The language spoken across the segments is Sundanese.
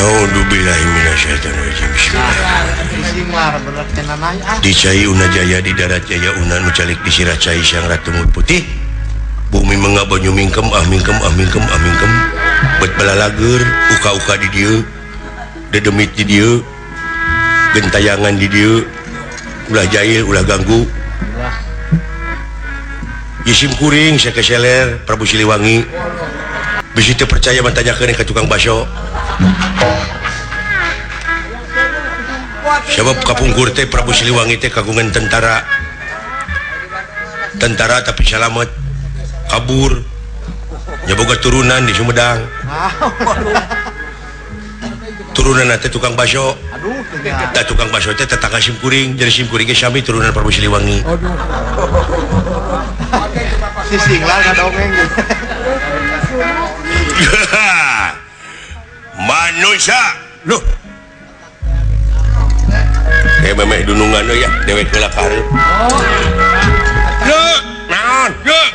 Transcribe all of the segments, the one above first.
A'udzubillahi minasyaitonirrajim. Bismillahirrahmanirrahim. Di cai una jaya di darat jaya una nu calik di sirah cai Sang Ratu Putih. Bumi mengga banyu mingkem ah mingkem ah mingkem ah mingkem. Bet balalager uka-uka di dieu. Dedemit di dieu. Gentayangan di dieu. Ulah jahil ulah ganggu. Isim kuring sakeseler Prabu Siliwangi. Bisi teu percaya mah tanyakeun ka tukang baso. Sebab kapungkur teh Prabu Siliwangi teh kagungan tentara. Tentara tapi salamet kabur. Nya boga turunan di Sumedang. Turunan teh tukang baso. Tah tukang baso teh tetangga simkuring, jadi simkuring ge sami turunan Prabu Siliwangi. Sising lah ngadongeng. Manusia loh. Kayak memeh dunungan ya, dewek heula ka hareup. Loh, naon? Loh.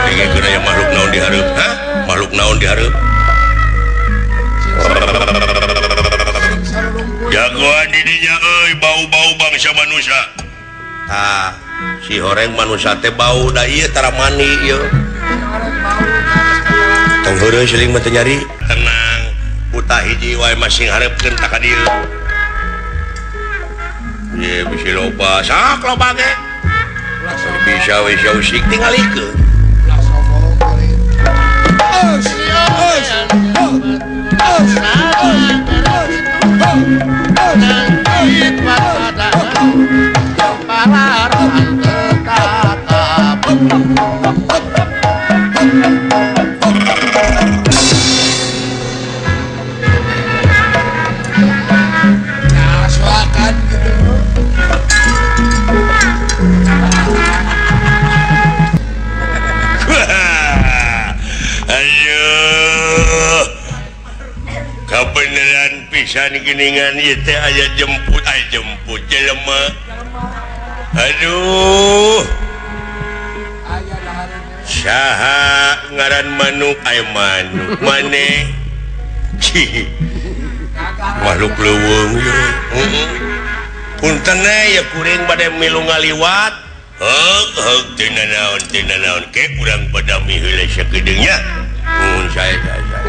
Dengekeun aya makhluk naon di hareup? Hah? Makhluk naon di hareup? Jagoan di dinya euy, bau-bau bangsa manusia. Tah, si horeng manusia teh bau da ieu tara mani ieu. Tong heureui siling mah teu nyari. Tenang, buta hiji wae masing hareupkeun ta ka dieu. Ye bisi loba, sak loba ge. Bisa we sausik tingalikeun. Aduh, kabeneran pisan geningan ieu teh aya jemput, aya jemput jelema. Aduh. Saha ngaran manuk aya manuk maneh. Makhluk leuweung ieu. Heeh. Punten ya kuring bade milu ngaliwat. Heug heug teu nanaon teu nanaon ke urang badami heula sakedeung nya. Mun saya saya.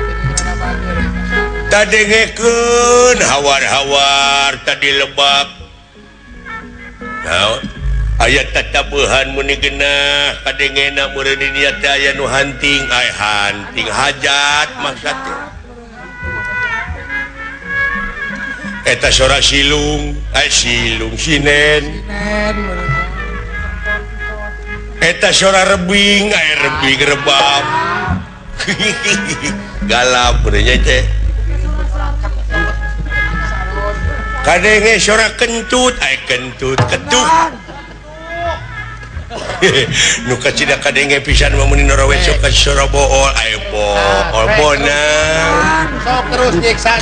Tadengekeun hawar-hawar tadi lebak. Naon? Aya tatabuhan muni genah kadengena meureun di dieu teh aya nu hanting, ay hanting hajat maksud teh. Eta sora silung, ay silung sinen. Eta sora rebing, ay rebing rebab. Galap meureun teh. Kadenge sora kentut, ay kentut ketuk. Nu kacida kadenge pisan mah mun norowe sok ka sora bool, ay bool bonang. Sok terus nyiksa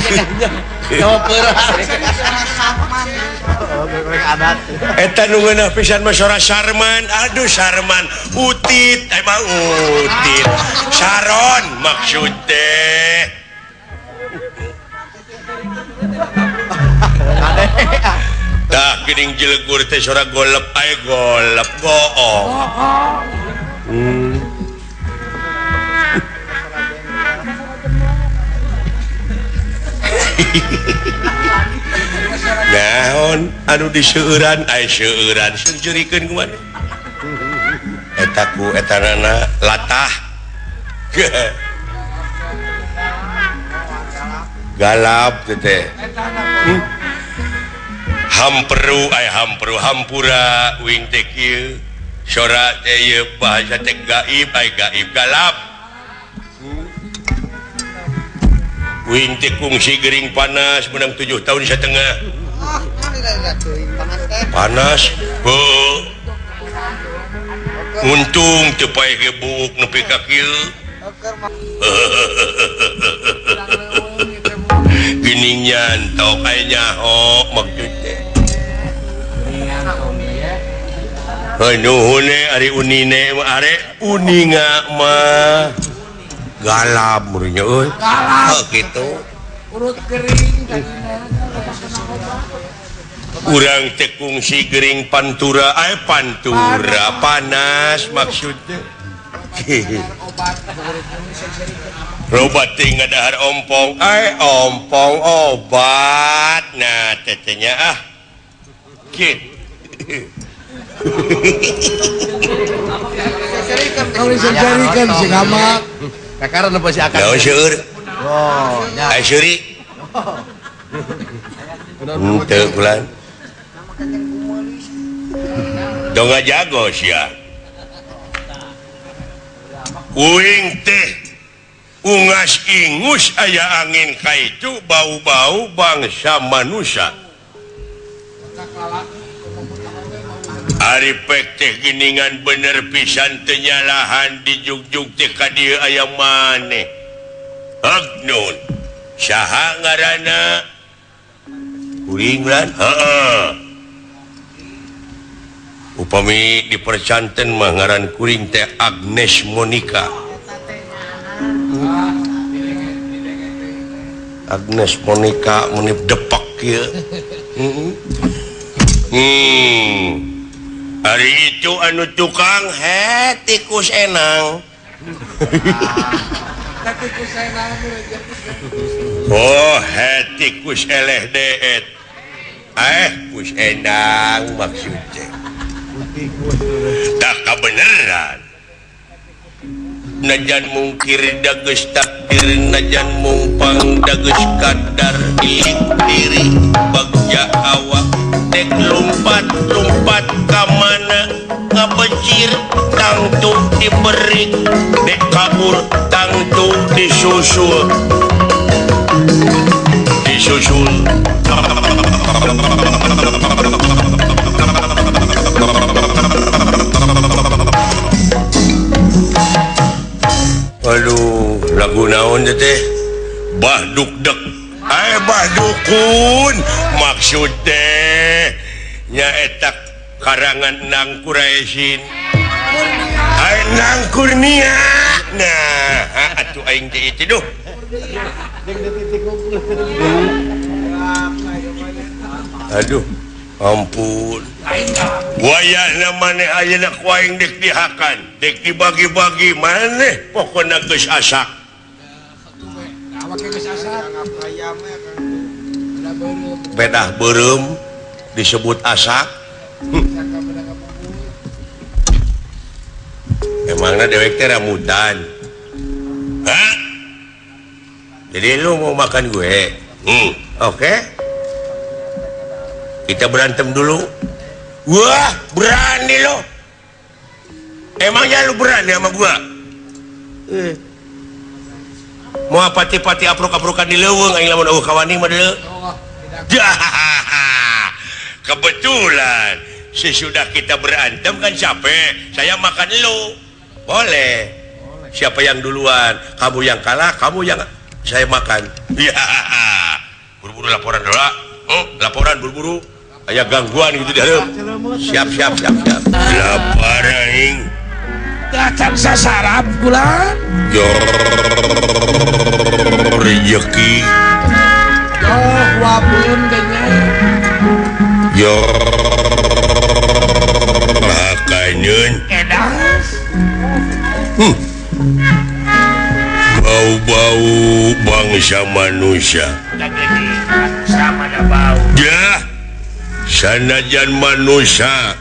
Eta nu ngeunah pisan mah sora Sarman. Aduh Sarman, utit emang utit. Saron maksud teh. Tah geuning jelegur teh sora golep aya golep goong. Naon anu diseueuran aya seueuran seurikeun kumaha eta ku etanana latah galap teh hamperu aya hamperu hampura wing teh kieu sora teh ieu bahasa teh gaib aya gaib galap wing teh kungsi gering panas menang 7 tahun setengah panas heuh untung teu paeh ge buuk nepi ka kieu geuning nyantok aya nyaho maksud teh Nuhun ari unine are uninga mah galap murunya euy. Galap kitu. Urut gering urang teh kungsi gering pantura pantura panas maksudnya. Robat teh ngadahar ompong ompong obat nah tetenya ah kitu. Sering si gamak. Kakaran apa si akar? Naon seueur? Oh, nya. Ai seuri. Henteu kulan. Dong ngajago sia. Uing teh ungas ingus aya angin kaitu bau-bau bangsa manusia. Ari pek teh geningan bener pisan teu nyalahan dijugjug teh ka dieu aya maneh. Agnun. Saha ngaranna? Kuring lan? Heeh. Upami dipercanten mah ngaran kuring teh Agnes Monica. Agnes Monica menip depak kieu. Hari itu anu tukang he tikus enang. Oh he tikus eleh deet. Kus enang maksudnya. Tak kebenaran. Najan mungkir dageus takdir, najan mumpang dageus kadar ilik diri bagja awak dek lompat-lompat ka mana ngabecir tangtu diberi dek kabur tangtu disusul disusul. Aduh, lagu naon teh? Bah dukdek. Bah dukun maksud teh nyaeta karangan Nang Kuraisin. Nang Kurnia. Nah, atuh aing teh itu duh. Aduh, ampun. Wayahna maneh ayeuna ku aing dek dihakan, dek dibagi-bagi maneh pokona geus asak. Pedah beureum disebut asak. Emangna dewek teh ramutan. Hah? Jadi lu mau makan gue? Oke. Kita berantem dulu. Wah, berani lo. Emangnya lu berani sama gua? Mau pati-pati apruk-aprukan di leuweung aing lamun eueuh kawani mah deuleu. Kebetulan sesudah kita berantem kan capek, saya makan lu. Boleh. Siapa yang duluan? Kamu yang kalah, kamu yang saya makan. Ya. Buru-buru laporan dulu. Laporan buru-buru. Aya gangguan gitu di hareup. Siap siap siap siap. Lapar aing. Dacan sasarap kulan. Yo rejeki. Oh, wabun kayaknya. Yo makanan. Edas. Bau-bau bangsa manusia. Sama ada bau. Ya. Sanajan manusia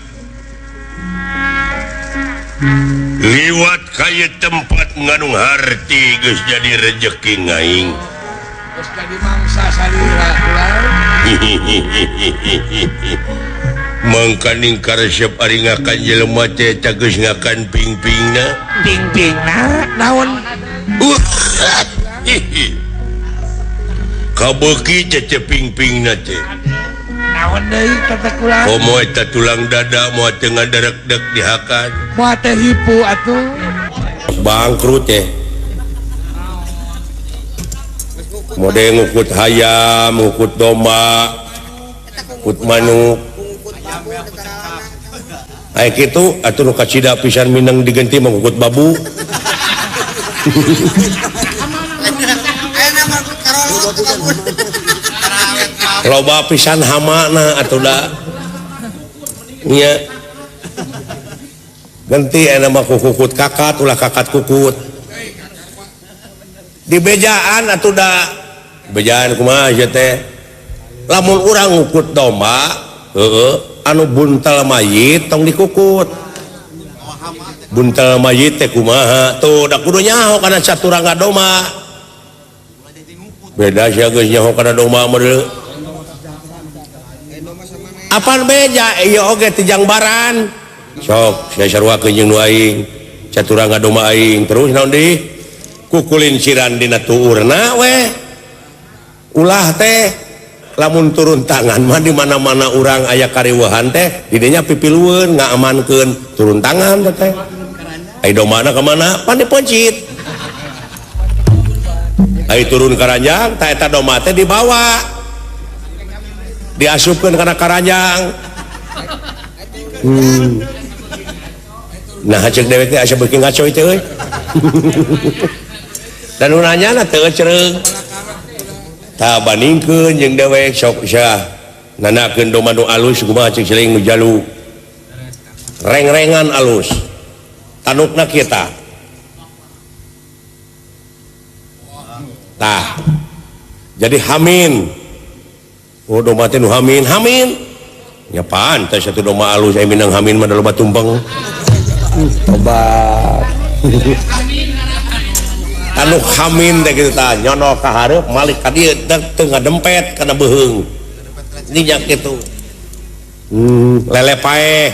liwat kaya tempat ngandung harti geus jadi rejeki ngaing. Geus jadi mangsa salira ulah. Mangkaning karesep ari ngakan jelema teh eta geus ngakan ping-pingna. Ping-pingna naon? Kabeuki teh ping-pingna teh. Naon deui tata kula? Komo eta tulang dada moal teu ngaderekdek dihakan. Moal teh hipu atuh. Bangkrut teh. Mode ngukut hayam, ngukut domba, ngukut manuk. Aya kitu atuh nu kacida pisan mineng digenti mah kukut babu. Loba pisan hamana atuh da. Nya. Ganti aya mah kukut kakat ulah kakat kukut. Di bejaan atuh da. Bejaan kumaha ieu teh? Lamun urang ngukut domba, heueuh, anu buntel mayit tong dikukut. Buntel mayit teh kumaha? Tuh da kudu nyaho kana caturangga domba. Beda sia geus nyaho kana domba mah deuleu. Apan beja ieu oge ti jangbaran. Sok sia saruakeun jeung nu aing, caturangga domba aing. Terus naon deui? Kukulin ciran dina tuurna we. Ulah teh lamun turun tangan mah di mana-mana urang aya kariweuhan teh didinya pipilueun ngaamankeun turun tangan teh. Ai domana ka mana? Pan dipencit. Ai turun karanjang tah eta domba teh dibawa. Diasupkeun kana karanjang. Nah cek dewek teh asa beuki ngaco teh euy. Dan nu nanyana teu cereung. Tah bandingkeun jeung dewek sok sia nanakeun domba nu alus kumaha cek siling nu jalu. Reng-rengan alus. Tanukna kita. Tah. Jadi hamin. Oh domba teh nu hamin, hamin. Nya pantes atuh domba alus aya minang hamin mah da loba tumpeng. Tobat. Anu hamin teh kitu tah nyono ka hareup malik ka dieu teu ngadempet kana beuheung. Nya kitu. Lele paeh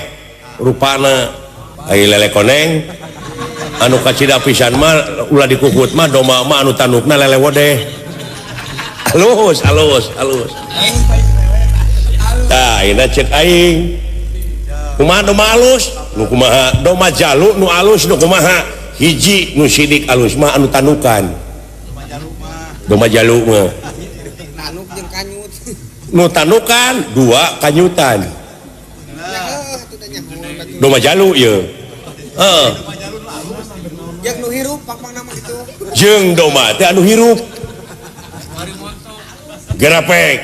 rupana ai lele koneng anu kacida pisan mah ulah dikukut mah domba mah anu tanukna lele wodeh. Alus alus alus. Tah ayeuna ceuk aing. Kumaha domba alus? Nu kumaha? Domba jalu nu alus nu kumaha? Hiji nu sidik alus mah anu tanukan. Domba jalu mah. Tanuk jeung kanyut. Nu tanukan dua kanyutan. Domba jalu ieu. Heeh. Jeung nu hirup pang-pangna mah kitu. Jeung domba teh anu hirup. Gerapek.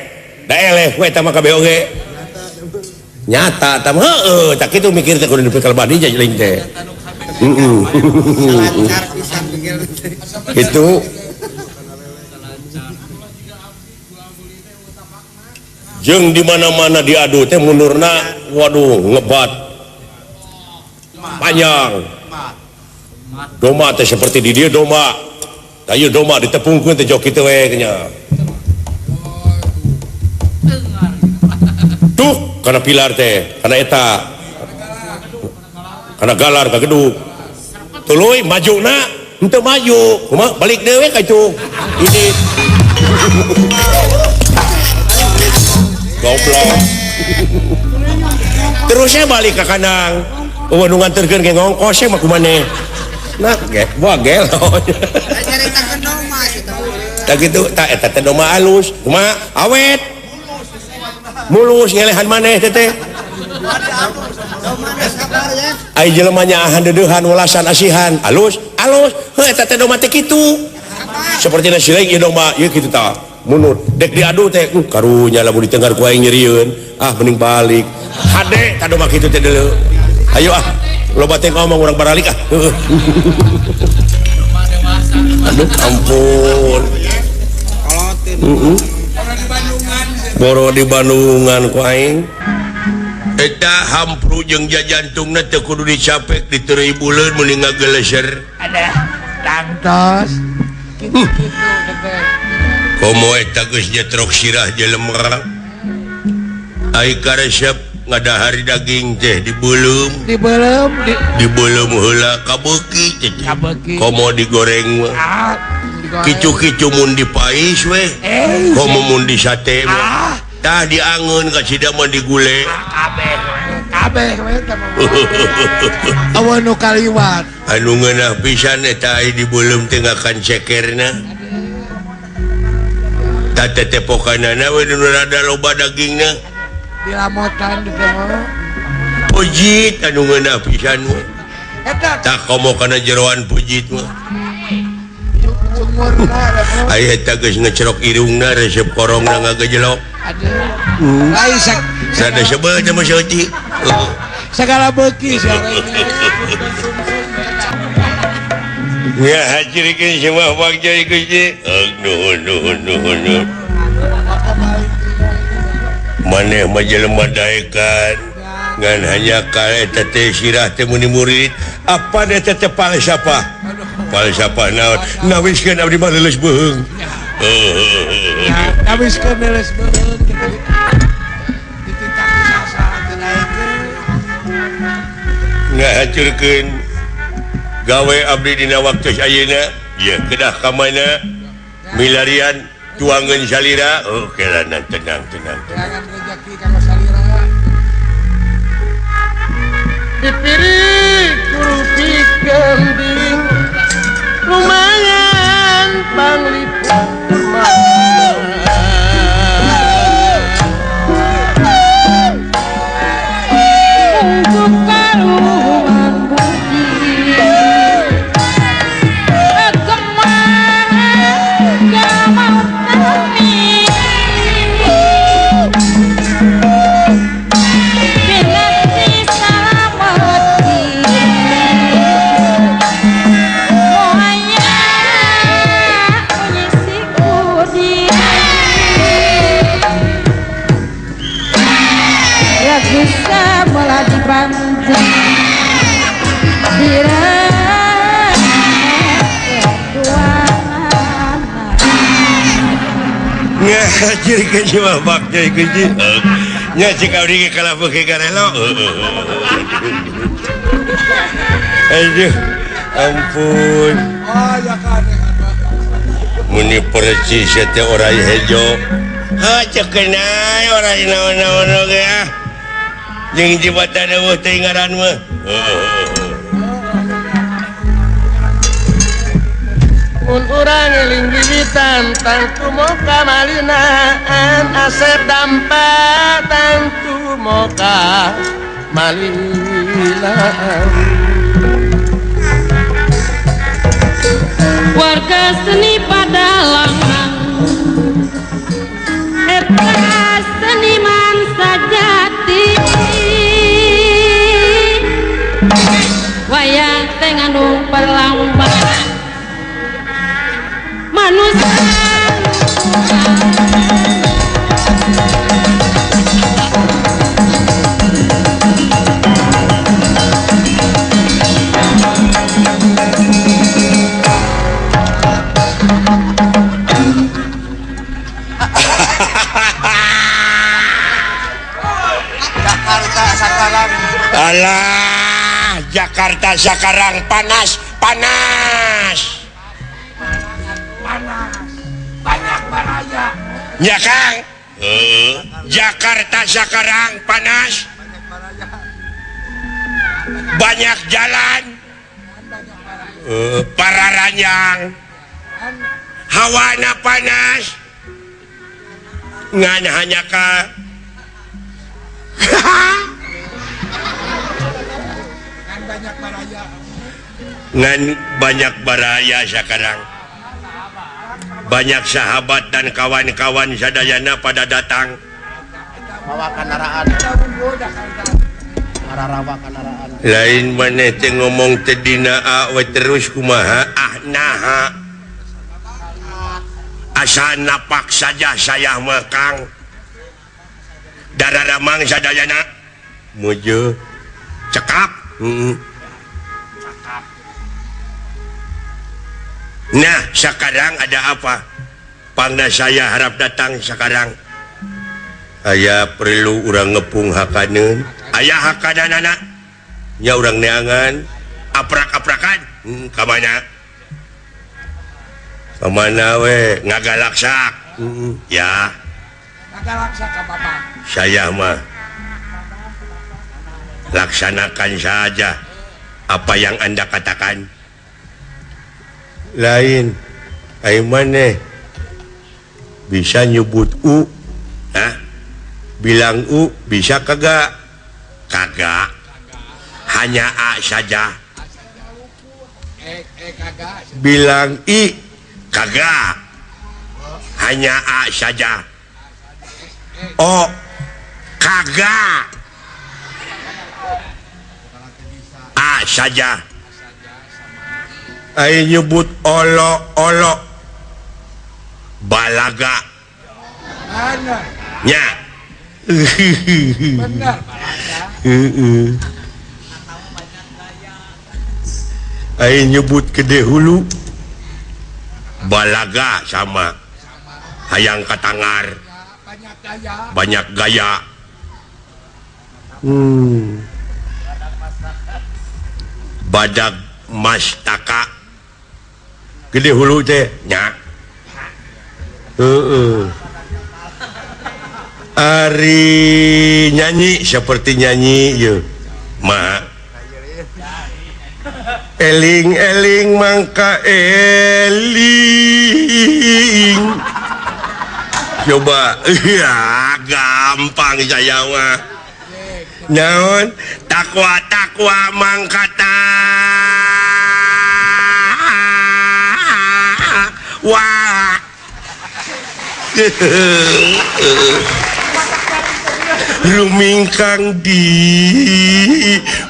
Da eleh we eta mah kabeh oge. Nyata tah heueuh tah kitu mikir teh kudu dipikir badi jeung teh. Itu jeung di mana-mana diadu teh mundurna waduh ngebat panjang. Domba teh seperti di dieu domba. Tah ieu domba ditepungkeun teh jok kitu we nya. Tuh kana pilar teh, kana eta. Kana galar ka gedug. Tuluy majuna henteu maju, kumaha balik deui we ka itu. Ini goblok. Terusnya balik ka kandang. Eueuh nu nganterkeun ge ngongkos mah kumaneh. Nah, ge, wah gelo. Tah kitu, tah eta teh domba alus. Kumaha awet. Mulus ngelehan maneh teh teh. Ai jelema nyaahan deudeuhan welasan asihan alus alus heuh eta teh domba teh kitu sapertina sileung ieu domba ieu kitu tah mundur dek diadu teh karunya lamun ditenggar ku aing nyerieun ah mending balik hade tah domba kitu teh deuleu ayo ah loba teh ngomong urang baralik ah. Aduh ampun. Boro di Bandungan ku aing. Eta hampru jeung jajantungna teu kudu dicapek diteureuy buleun meuni ngageleser. Ada tangtos. Komo eta geus nyetrok sirah jelema. Ai karesep ngadahar daging teh dibeuleum. Dibeuleum dibeuleum heula kabeuki teh. Kabeuki. Komo digoreng mah. Ah, kicu-kicu mun dipais we. Komo mun disate mah. Tah diangeun ka cida mah digule. Kabeh kabeh we teh mah. Aweun nu kaliwat. Anu ngeunah pisan eta ai dibeuleum teh ngakan cekerna. Tah tetepokanana we nu rada loba dagingna. Dilamotan di teh mah. Pujit anu ngeunah pisan mah. Eta tak komo kana jeroan pujit mah. Aya eta geus ngecerok irungna resep korongna ngagejelok. Aduh. Lain sada sebel teh mah saeutik. Segala beuki ya hajirikeun semua bagja Gusti. Nuhun nuhun nuhun nuhun. Maneh mah jelema daekan ngan hanya ka eta teh sirah teh muni murid apa eta teh falsafah. Falsafah naon? Nawiskeun abdi mah leuleus beuheung. Nawiskeun leuleus beuheung kitu. Dititah sasaran teh daekeun. Ngahacurkeun gawe abdi dina waktu ayeuna ya kedah ka mana milarian tuangeun salira oh kelana tenang tenang tenang rezeki ka salira dipiri kurupi kambing lumayan panglipur ngajirikeun mah bagja Gusti nya cik abdi ge kalah beuki karelo. Aduh ampun. Oh ya kan muni percis teh orai hejo ha ceuk kenai orai naon-naon oge ah jeung jibatan eueuh teh ngaran mah. Mun urang eling wiwitan tangtu moka malinaan asep dampa tangtu moka malinaan. Warga seni padalangan eta seniman sajati wayang teh ngandung perlambang manusia. Jakarta sekarang. Alah, Jakarta sekarang panas, panas. Panas. Banyak baraya. Ya Kang. Jakarta sekarang panas. Banyak jalan. Para ranjang. Hawana panas. Ngan hanya ka ngan banyak baraya sekarang. Banyak sahabat dan kawan-kawan sadayana pada datang. Lain maneh teh ngomong teh dina we terus kumaha ah naha. Asa napak saja saya mah Kang. Dararamang sadayana muju cekap. Nah sekarang ada apa? Pangna saya harap datang sekarang. Aya perlu urang ngepung hakaneun. Aya hakananana. Nya urang neangan aprak-aprakan. Ka mana? Ka mana we? Ngagalaksak. Ya. Ngagalaksak ka bapak. Saya mah laksanakan saja apa yang Anda katakan. Lain ai maneh bisa nyebut u, hah? Bilang u bisa kagak? Kagak. Hanya A saja. Bilang I kagak. Hanya A saja. O kagak. A saja. Ayo nyebut olo olo balaga. Nya. Benar balaga. Ayo nyebut gede hulu balaga sama hayang katangar banyak gaya. Badak mastaka gede hulu teh nya. Ari nyanyi seperti nyanyi ye ma eling eling mangka eling. Coba ya gampang saya mah. Naon takwa takwa mangka wah. Rumingkang di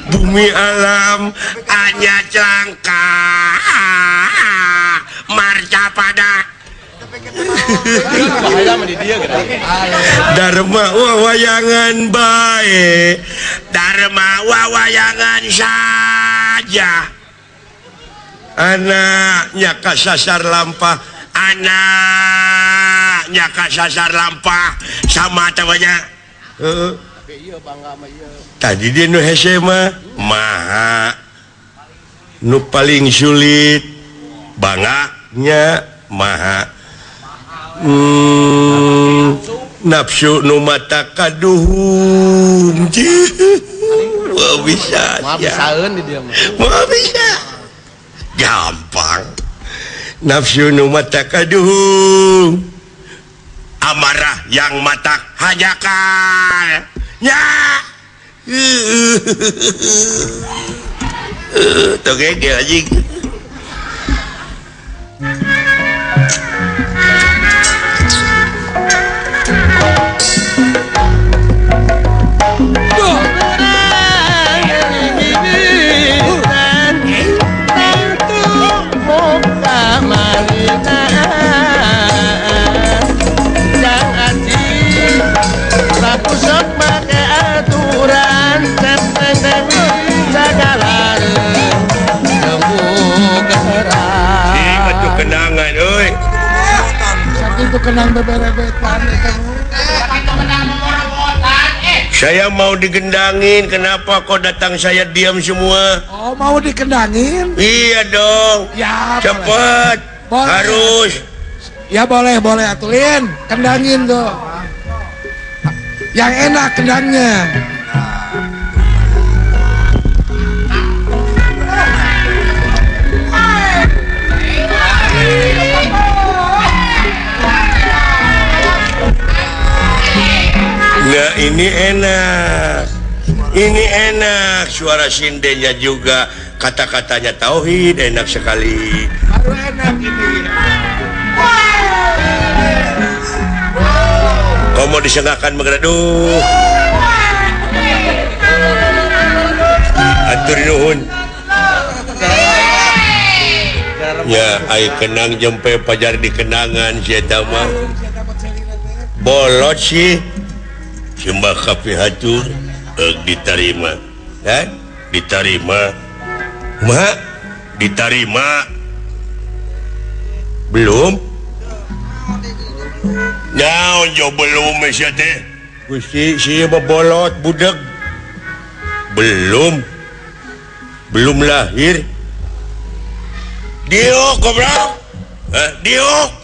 bumi alam hanya celangka marca pada Dharma wawayangan bae Dharma wawayangan saja. Anaknya kasasar lampah, anaknya kasasar lampah sama temannya. Tadi dia nu hese mah maha nu paling sulit banganya maha. Nafsu nu mata kaduhung. Wah bisa ya. Wah bisa gampang. Nafsu nu mata kaduhung, amarah yang mata hajakal ya. Tuh kayak anjing. Kenangan euy. Sakitu kenang beberebetan eta. Saya mau digendangin, kenapa kok datang saya diam semua? Oh, mau dikendangin? Iya dong. Ya, cepet. Boleh. Harus. Ya boleh, boleh atulin. Kendangin tuh. Yang enak kendangnya. Nah ini enak, ini enak, suara sindennya juga, kata-katanya tauhid enak sekali. Baru enak ini. Kau mau disengakan menggereduh. Atur nuhun. Ya, ai kenang jempe pajar di kenangan si eta mah. Bolot sih. Sembah kapi hatur diterima. Diterima. Ma diterima. Belum? Naon jo belum sia teh? Gusti sia bebolot budeg. Belum. Belum lahir. Dio goblok. Hah, dio.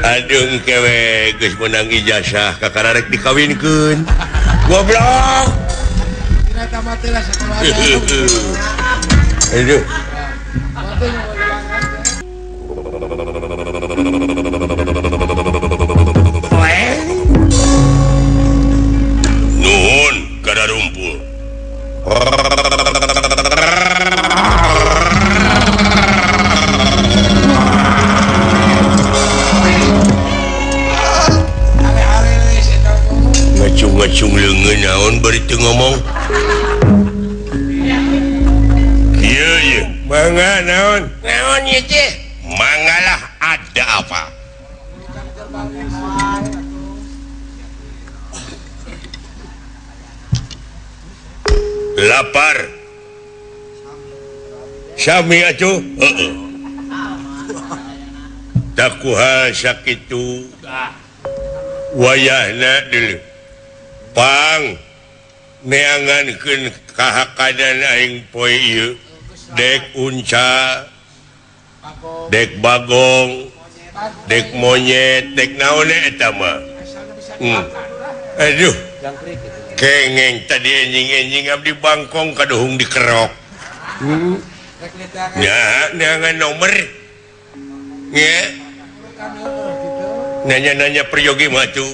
Aduh kewe geus meunang ijazah kakara rek dikawinkeun. Goblok. Aduh. Nuhun kada rumpul. Langsung leungeun naon bari teu ngomong. Ieu ieu mangga naon? Naon ieu teh? Manggalah ada apa? Lapar. Sami atuh? Heeh. Takuha sakitu wayahna deuleu. Pang neangankeun kahakadan aing poe ieu. Dek unca, dek bagong, dek monyet, dek naon eta mah. Aduh. Kengeng tadi enjing-enjing abdi bangkong kaduhung dikerok. Ya, neangan nomor. Ya. Nanya-nanya peryogi mah tuh.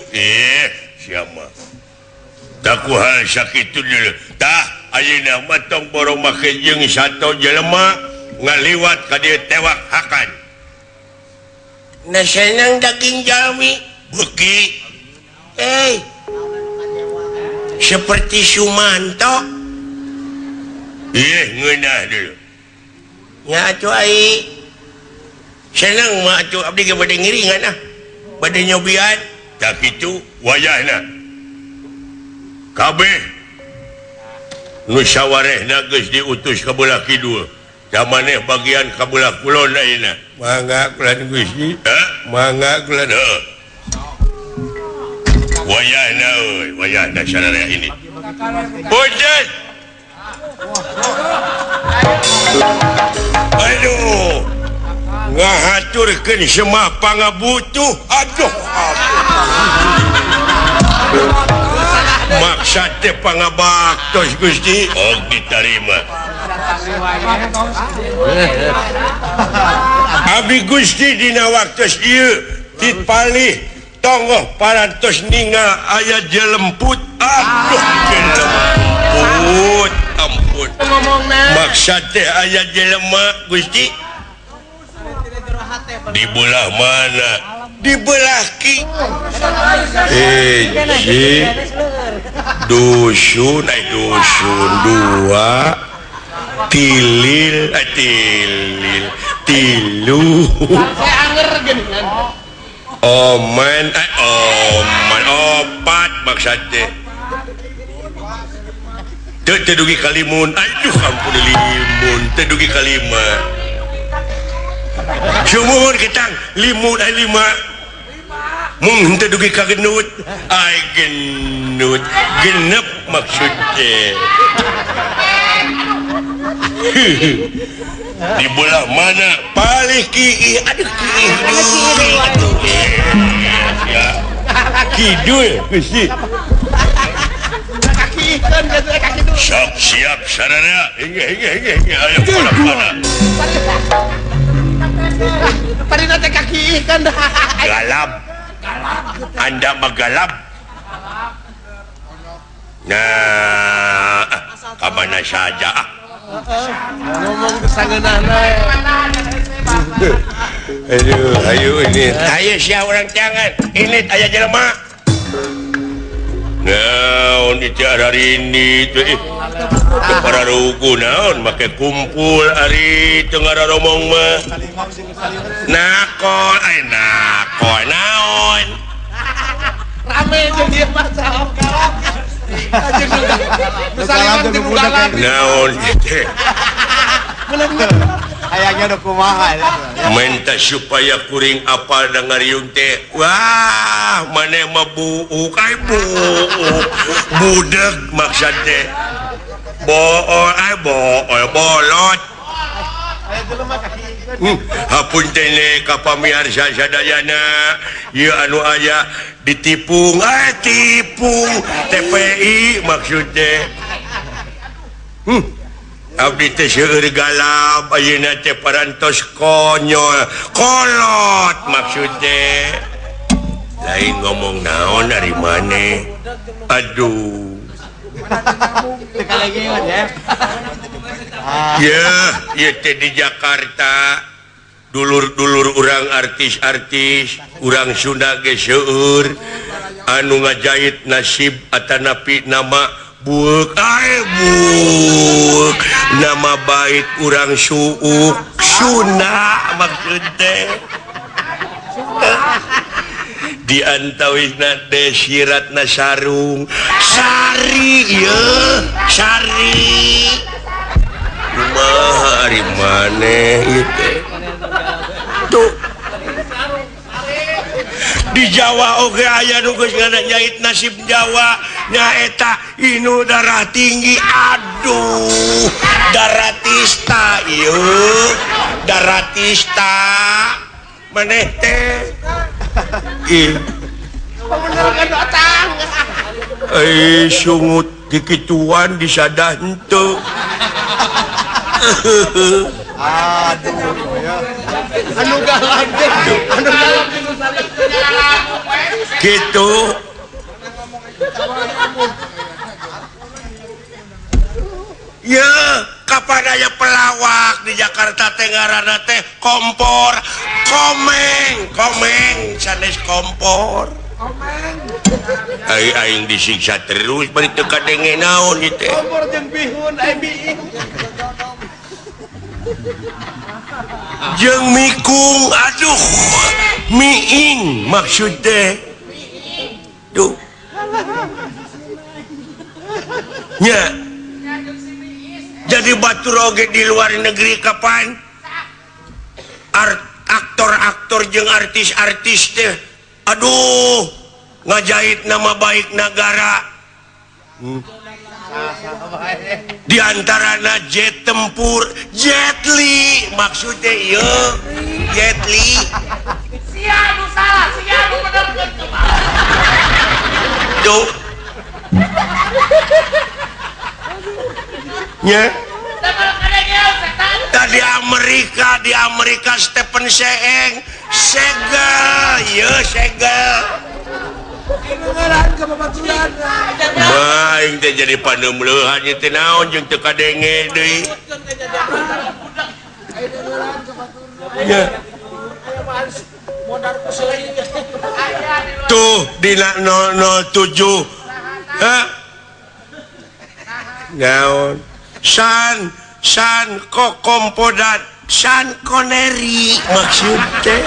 Siapa? Takuha sakitu deuleu. Tah, ayeuna mah tong borong make jeung sato jelema ngaliwat ka dieu tewak hakan. Na senang daging jalmi beuki. Seperti Sumanto. Ngeunah deuleu. Nya atuh ai. Senang mah atuh abdi ge bade ngiringan ah. Bade nyobian. Tah kitu wayahna. Kabeh nu sawarehna geus diutus ka belah kidul. Da maneh bagian ka belah kulon ayeuna. Mangga kulan Gusti. Mangga kulan heuh. Wayahna euy, wayahna sararea ini. Punten. Aduh. Ngahaturkeun semah pangabutuh. Aduh. Maksad teh pangabaktos Gusti. Oh diterima. Abdi Gusti dina waktos ieu tipalih tonggoh parantos ningal aya jelemput. Aduh jelemput ampun. Maksad teh aya jelema Gusti. Di belah mana? Di belah ki. Hiji dusun, dusun dua, tilil, tilil, tilu. Oman, oman, opat maksud teh. Teu teu dugi kalimun, aduh ampun limun, teu dugi kalima. Sumuhun ketang limun ai lima. Mung henteu dugi ka genut, ai genut, genep maksud teh. Di belah mana? Palih ki, aduh ki, aduh. Kidul Gusti. Sok siap sararea. Hingga hingga hingga hingga ayo mana. Parina teh kaki ikan dah. Galap. Anda mah galap. Nah, kamana saja ah. Ngomong kesangeunahna. Aduh, ayo ini. Ayo sia urang jangan. Ini aya jelema. Naon itu hari ini teh. Para rugu naon make kumpul ari teu ngararomong mah. Nakol, ai nakol naon. Rame jeung ieu mah salam. Naon teh. Hayangnya udah kumaha. Minta supaya kuring apal da ngariung teh. Wah, maneh mah buuk ai buuk. Budeg maksud teh. Bool ai bool bolot. Hapunten ka pamiarsa sadayana ieu anu aya ditipung ai tipung TPI maksud teh. Abdi teh seueur galap ayeuna teh parantos konyol kolot maksud teh. Lain ngomong naon ari maneh. Aduh. Ya, ieu teh di Jakarta. Dulur-dulur urang artis-artis urang Sunda ge seueur anu ngajahit nasib atanapi nama buek ae buek nama baik urang suuk Sunda maksud teh di antawisna desiratna sarung sari ieu sari kumaha ari maneh ieu teh tuh di Jawa oge aya nu geus ngajahit nasib Jawa nyaeta inu darah tinggi aduh daratista ieu daratista maneh teh ih bener kan eh sungut dikituan disadah henteu aduh ya anu galak anu galak gitu ya kapan aya pelawak di Jakarta teh ngaranna teh kompor komeng komeng sanes kompor komeng ai aing disiksa terus bari teu kadenge naon ieu teh kompor jeung bihun ai biing jeung mikung aduh miing maksud teh duh nya jadi batur oge di luar negeri kapan aktor-aktor jeung artis-artis teh aduh ngajahit nama baik negara di antarana jet tempur Jet Li maksudnya ieu Jet Li sia nu salah sia nu bener duh nya tadi Amerika di Amerika Stephen Seeng segel ieu segel aing teh jadi paneumleuhan ieu teh naon jeung teu kadenge deui nya tuh dina 007 hah naon san san kokompodat san koneri maksud teh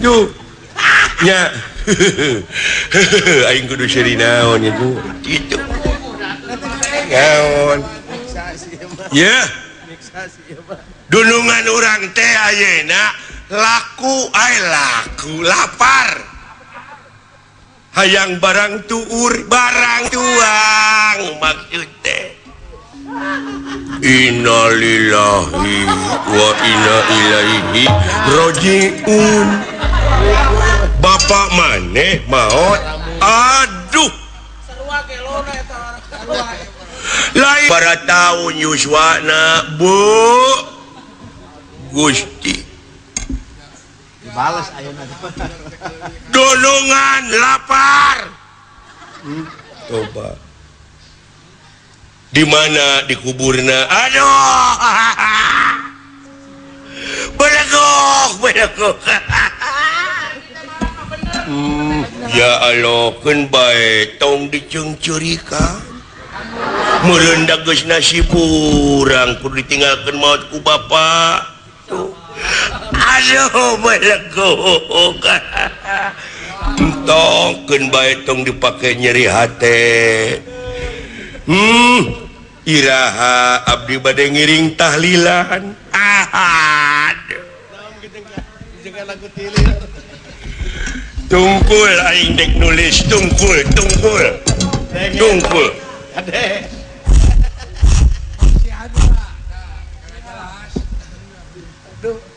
duh nya aing kudu seuri naon ieu kitu naon ye dunungan urang teh ayeuna laku ai laku lapar hayang barang tuur barang tuang maksud teh innalillahi wa inna ilaihi rajiun bapak maneh maot aduh lain para tahun yuswana bu Gusti dibales ayeuna dunungan lapar coba di mana dikuburna aduh belegok belegok ya Allah keun bae tong diceungceurikan meureun da geus nasib urang kudu ditinggalkeun maot ku bapa tuh aduh belegok entong keun bae tong dipake nyeri hate. Iraha abdi bade ngiring tahlilan. Aduh. Tungkul aing dek nulis tungkul tungkul. Tungkul.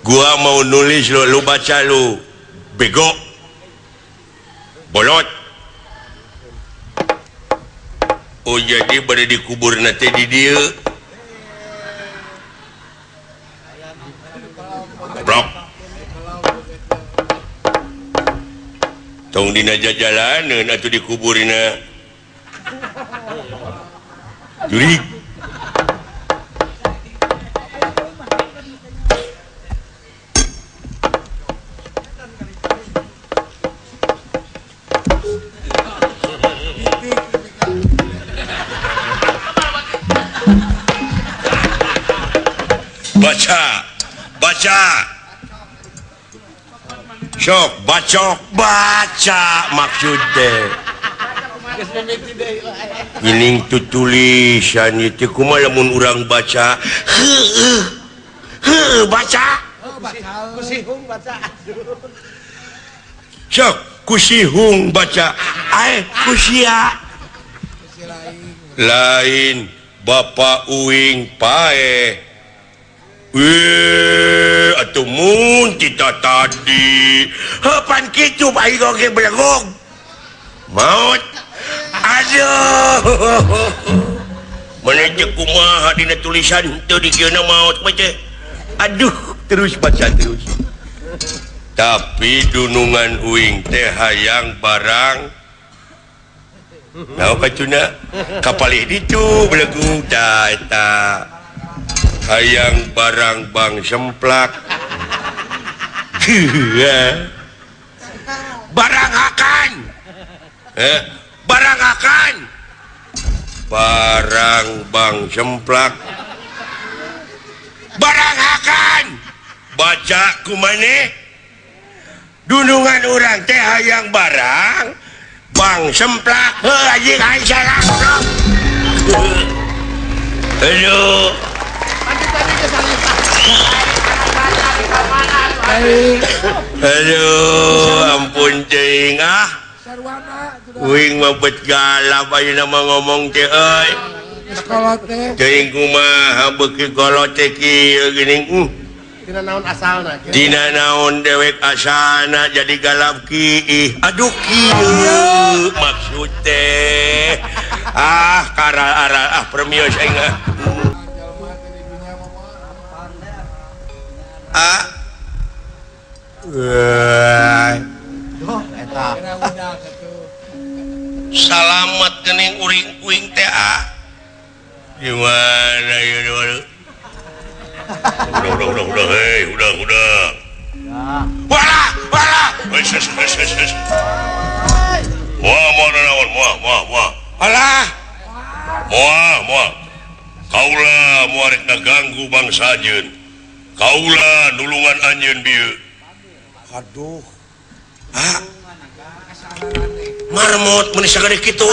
Gua mau nulis lu, lu baca lu. Bego. Bolot. Oh jadi bade dikubur nanti di dieu. Goblok. Tong dina jajalaneun atuh dikuburna. Jurig. Baca. Sok bacok baca maksud teh. Ngiling tutulisan ieu kumaha lamun urang baca. Heueuh. Heueuh baca. Kusihung baca. Sok kusihung baca. Ae kusia. Lain Bapak uing pae. Weh, atuh mun kita tadi. Heupan kitu bae oge belegog. Maut. Aduh. Mana teh kumaha dina tulisan teu dikieuna maut mah teh. Aduh, terus baca terus. Tapi dunungan uing teh hayang barang. Naon kacuna? Kapalih ditu belegug da eta. Hayang barang bang semplak. Barang akan. Barang akan. Barang bang semplak. Barang akan. Baca kumane? Dunungan urang teh hayang barang bang semplak. Heuh anjing aing salah. Aduh. Aduh, ampun teuing ah. Uing mah bet galap ayeuna mah ngomong teh euy. Teuing kumaha beuki kolot teh kieu geuning. Tina naon asalna kieu. Tina naon dewek asalna jadi galap kiih. Aduh kieu maksud teh. Ah karal-aral ah permios aing ah. Ah. Salamat kening uring uing teh ah. Gimana ya udah udah hei udah wala wala wah mau naon wah wah wah alah moal moal kaula moal rek ganggu bangsa anjeun kaula nulungan anjeun bieu. Aduh ah marmot mun sagede kitu.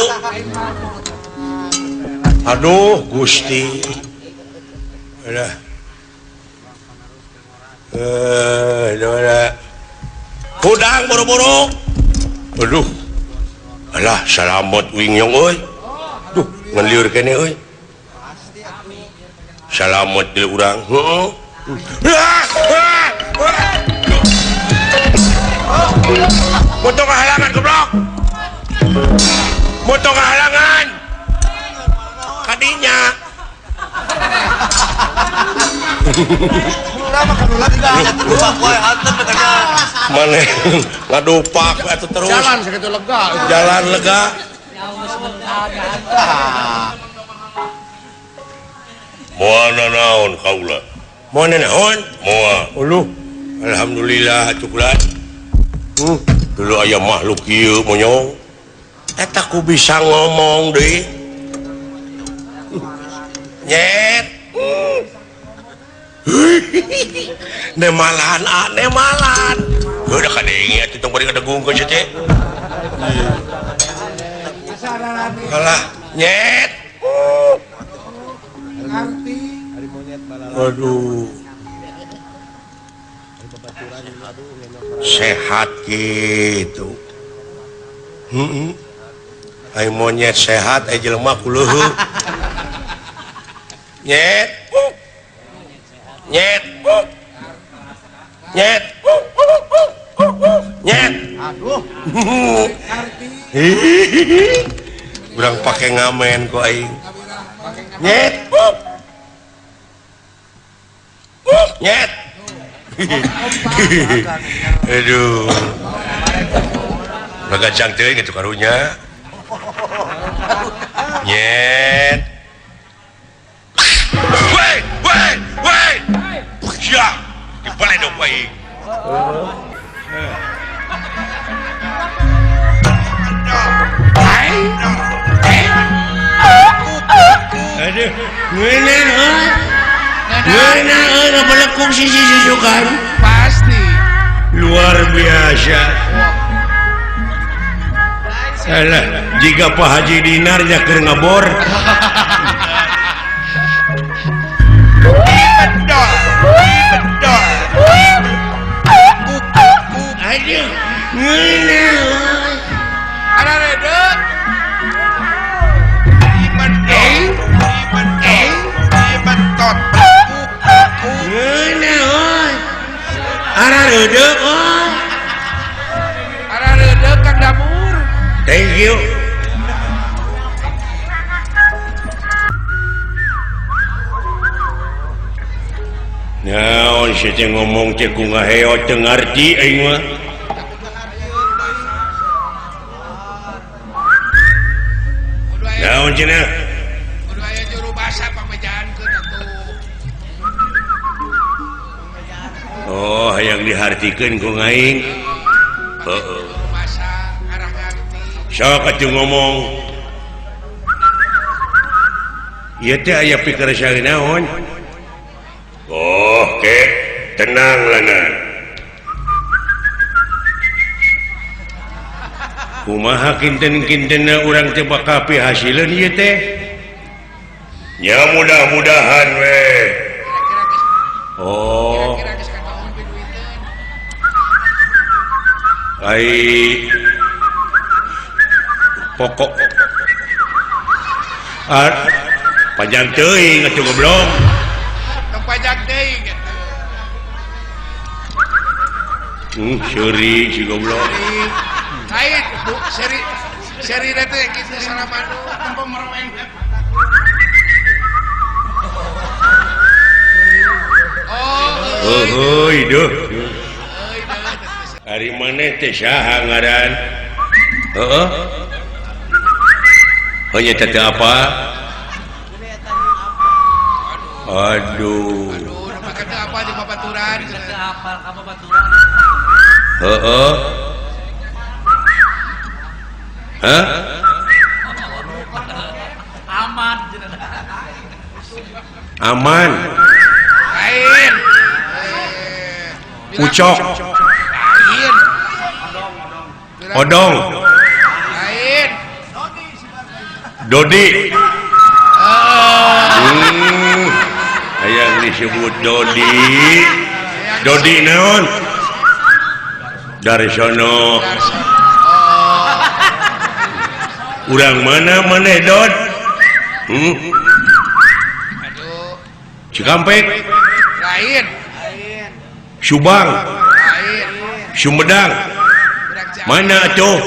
Aduh Gusti. Alah. Kudang buru-buru. Aduh. Alah salamet uing nyong euy. Duh, ngan lieur keneh euy. Salamet deui urang. Heeh. Motong halangan goblok. Motong halangan. Kadinya. Mana ngadupak atuh terus. Jalan sakitu lega. Jalan lega. Moal naon kaula? Moal naon? Moal. Uluh. Alhamdulillah atuh kula. Dulu aya makhluk ieu monyong. Eta ku bisa ngomong deui. Nyet. Nemalan ah nemalan. Heuh kadenge atuh tong bari kadegungkeun sia teh. Alah, nyet. Aduh. Sehat gitu. Heeh. Ai monyet sehat ai jelema kuleuheuh. Nyet. Nyet. Nyet. Nyet. Aduh. Urang pake ngamen ku aing. Nyet. Nyet. Aduh. Ngagajang teuing kitu karunya. Nyet. Woi, woi, woi. Sia, dipaledog aing. Aduh, ngene. Ngeunah euy ngabelekung sisi susukan. Pasti. Luar biasa. Alah, jika Pak Haji Dinar nya keur ngabor. Bedol. Bedol. Aduh, ngeunah. Ada redeuk. Bedol. Bedol. Betot. Ngeunah euy. Ara redeuk euy. Ara redeuk Kang Damur. Thank you. Naon sih teh ngomong teh ku ngaheot teu ngarti aing mah. Naon cenah? Kudu aya juru basa pangmejaankeun atuh. Oh, hayang dihartikeun ku aing. Heeh. Basa arah ngarti. Sok atuh ngomong. Ieu teh aya pikersang naon? Oh, ke tenang lana. Kumaha kinten-kintenna urang teh bakal pihasileun ieu teh? Nya mudah-mudahan we. Oh. Ai pokok panjang teuing atuh goblok. Tong panjang teuing atuh. Seuri si goblok. Lain bu seri seri teh kitu salamanu tempo meroweng. Oh, heuy deuh. Ari maneh teh saha ngaran? Heeh. Oh nya teh apa? Aduh. Aduh, maka teu apa jeung babaturan. Teu apal ka babaturan. Heeh. Hah? Aman. Aman. Lain. Ucok. Lain. Odong. Lain. Dodi. Hayang disebut Dodi. Dodi naon? Darsono. Urang mana maneh Dod? Aduh. Cikampek. Lain. Subang. Lain. Sumedang. Mana atuh?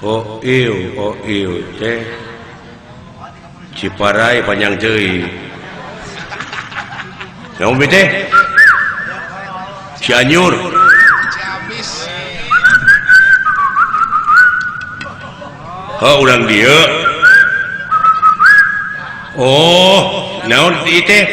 Oh ieu teh. Ciparai panjang teuing. Naon teh? Cianjur. Ciamis. Oh, urang dieu. Oh, naon ieu teh?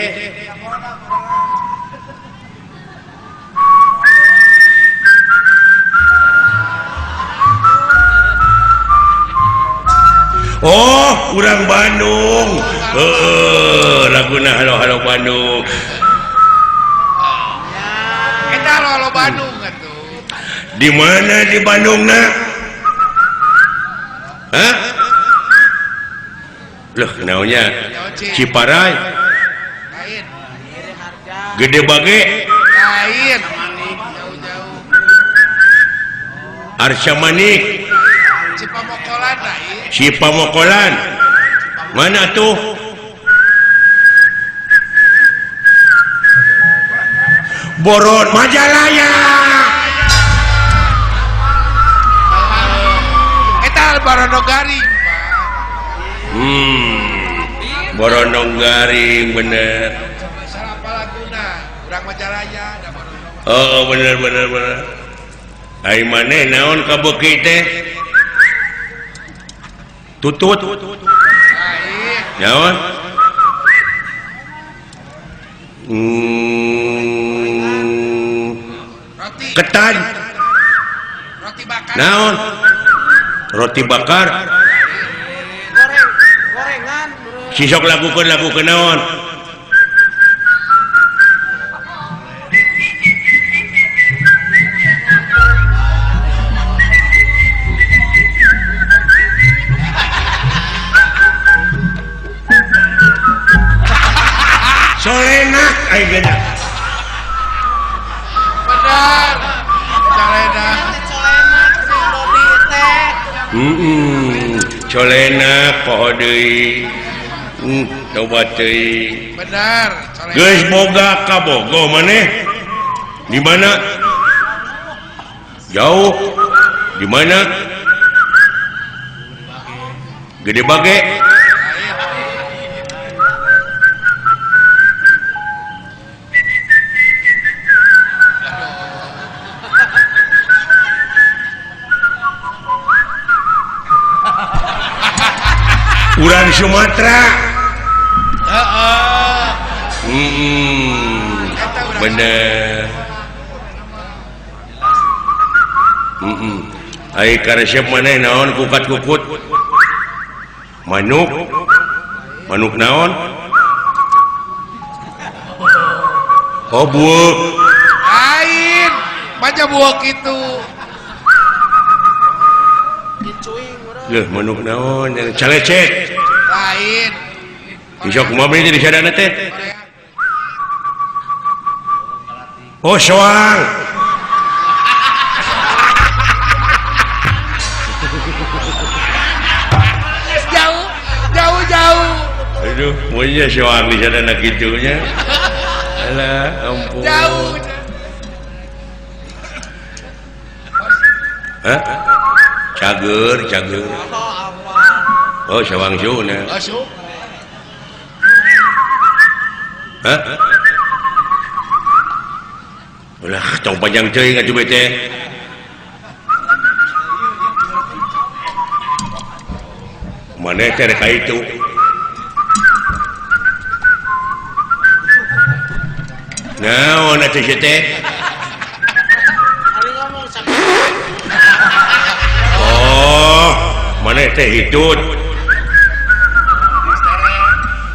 Oh, urang Bandung. Heeh, laguna halo-halo Bandung. Eta halo-halo Bandung atuh. Di mana di Bandungna? Hah? Loh, naonnya? Ciparai. Lain. Gede Bage. Lain. Jauh-jauh. Arsa Manik. Cipamokolan lain. Cipamokolan. Mana tuh? Boron Majalaya. Eta Borono Garing, Pak. Borono Garing bener. Salah apa laguna? Urang Majalaya da Borono. Oh, bener bener bener. Ai maneh naon kabeuki teh? Tutut. Naon? Roti. Ketan. Roti bakar. Naon? Roti bakar. Goreng, gorengan. Sisok lakukan lagu naon? aing ge. Benar. Colenak. Heeh. Colenak poho deui. Tobat teuing. Benar. Colenak. Geus boga kabogoh maneh? Di mana? Jauh. Di mana? Gede Bage. Urang Sumatera. Bener. Ai karesep maneh naon kukat-kukut? Manuk. Manuk naon? Oh buuk. Lain, baca buuk itu. Leuh manuk naon? Calecet. Lain. Bisa kumaha beuh di sadana teh? Oh soang. Jauh, jauh, jauh. Aduh, punya soang di sadana kitunya. Alah, ampun. Jauh. Hah? Cager, cager. Oh, soang suna. Oh, su. Hah? Ulah, tong panjang teuing atuh bete. Maneh teh rek ka itu. Naon atuh sia teh? Oh, maneh teh hitut.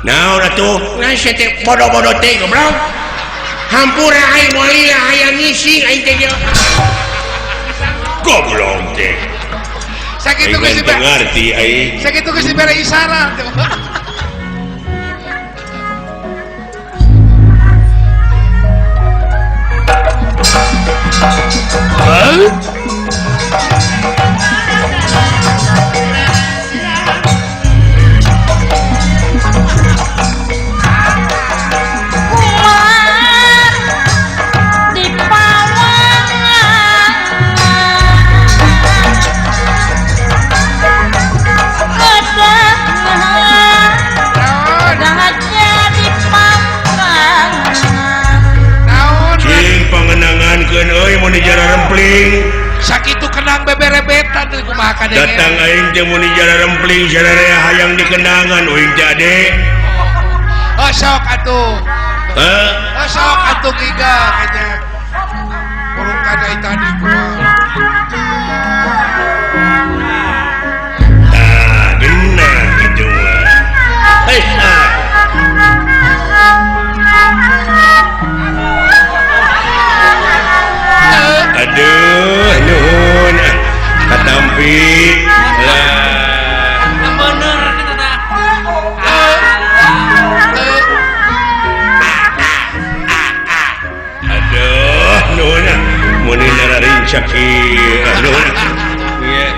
Naon atuh? Nah sia teh bodoh-bodoh teh goblok. Hampura aing moal lila hayang ngising aing teh nya. Goblok teh. Sakitu geus ngarti aing. Sakitu geus dibere isyarat. Sakitu kenang beberebetan teh kumaha kadenge. Datang aing teh mun dijara rempling sararea hayang dikenangan uing teh ade. Oh sok atuh. Heh. Oh sok atuh giga kayaknya. Burung kadai tadi kumaha. Tah geunah kitu mah. Hei ah. Aduh, nuhun katampi lah. Bener kitu tah. Aduh, nuhun mun nararinca kieu. Nuhun. Ieu.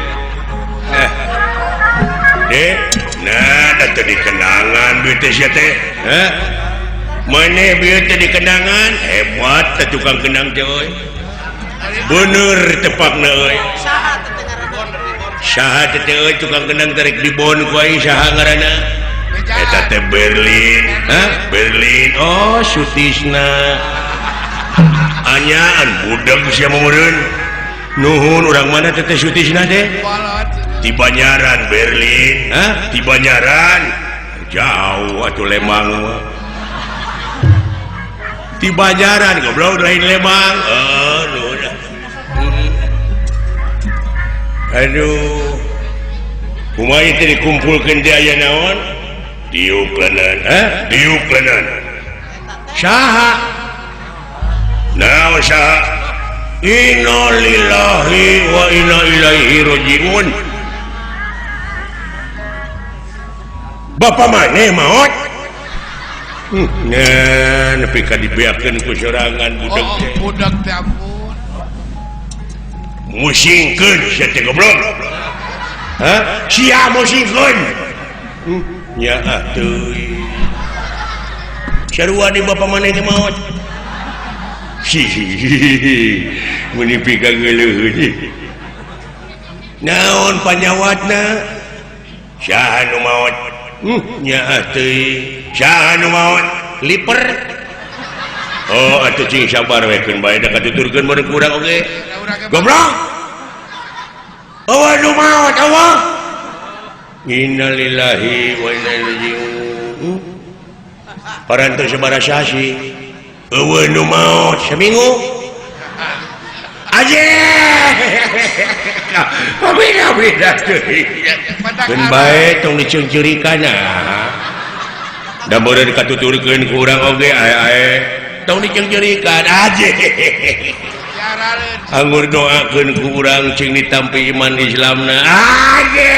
Dek, nah da teu dikenangan duit teh sia teh. Hah? Maneh bieu teh dikenangan, hebat teh tukang kenang teh euy. Bener tepakna euy. Saha teh euy tukang kenang tarik dibon ku aing saha ngaranna? Eta teh Berlin. Hah? Berlin. Oh, Sutisna. Anyaan budeg sia meureun. Nuhun urang mana teh teh Sutisna teh? Di Banyaran Berlin. Hah? Di Banyaran. Jauh atuh Lembang mah. Di Banyaran goblok lain Lembang. Oh, nuhun. Aduh, kumaha teh dikumpulkeun di aya naon? Diuk leungeun, hah? Diuk leungeun. Saha? Naon saha? Innalillahi wa inna ilaihi rajiun. Bapak maneh maot? Nah, nepi ka dibeakeun ku sorangan budak teh. Oh, budak teh ampun. Musingkeun sia teh goblok. Hah? Sia musingkeun. Nya atuh. Sarua di bapa maneh teh maot. Meni pikageuleuh. Naon panyawatna? Saha nu maot? Nya atuh. Saha nu maot? Liper. Oh, atuh cing sabar we keun bae da katuturkeun meureun ku urang oge. Goblok. Eueuh nu maot eueuh. Innalillahi wa inna ilaihi raji'un. Parantos sabaraha sasi. Eueuh nu maot seminggu. Aje. Beda-beda teuing. Keun bae tong diceungceurikan ah. Da meureun katuturkeun ku urang oge ae-ae. Tong diceungceurikan aje. Anggur doakeun ku urang cing ditampi iman Islamna. Aje.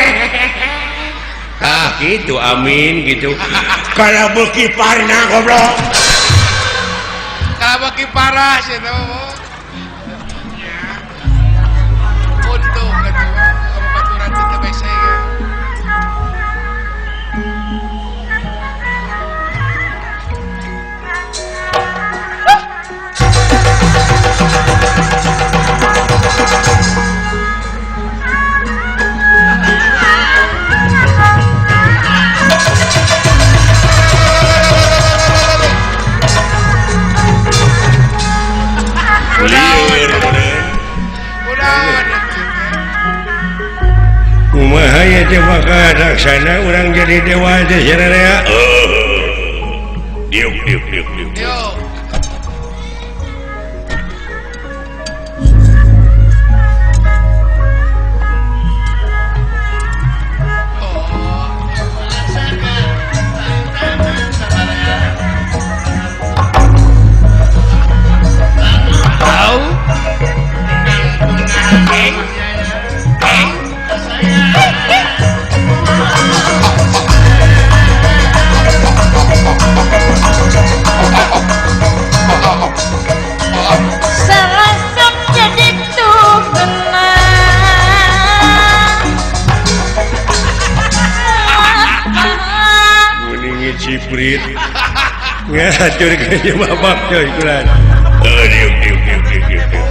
Ah gitu amin gitu. Kalau beuki parna goblok. Kalau beuki parah sih teh mah. Untung atuh baturan teh bese. Kumaha ya teh maka laksana urang jadi dewa teh sararea. Diuk diuk diuk diuk. Ciprit ngatur ke bapak coy kulan. Diuk diuk diuk diuk diuk.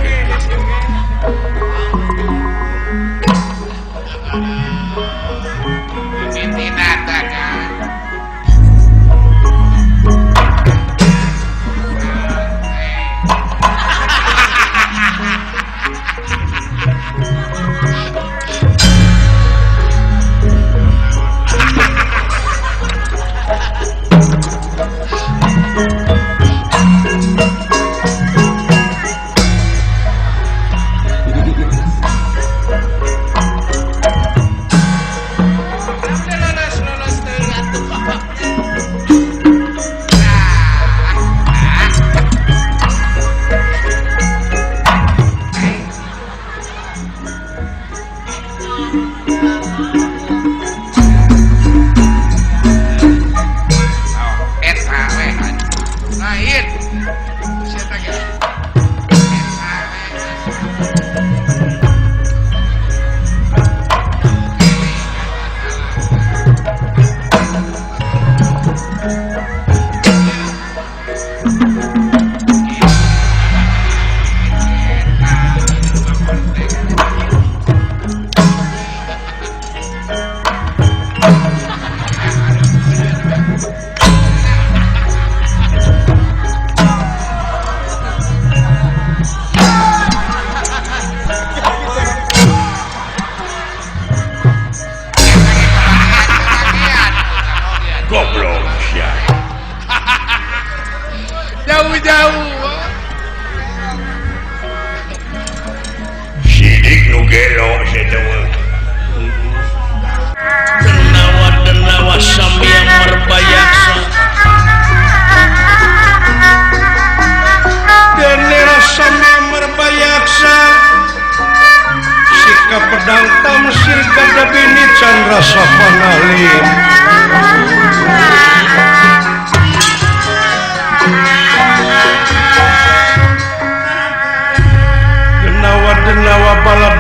Pedang tamsir kadabini Chandra Sapanali.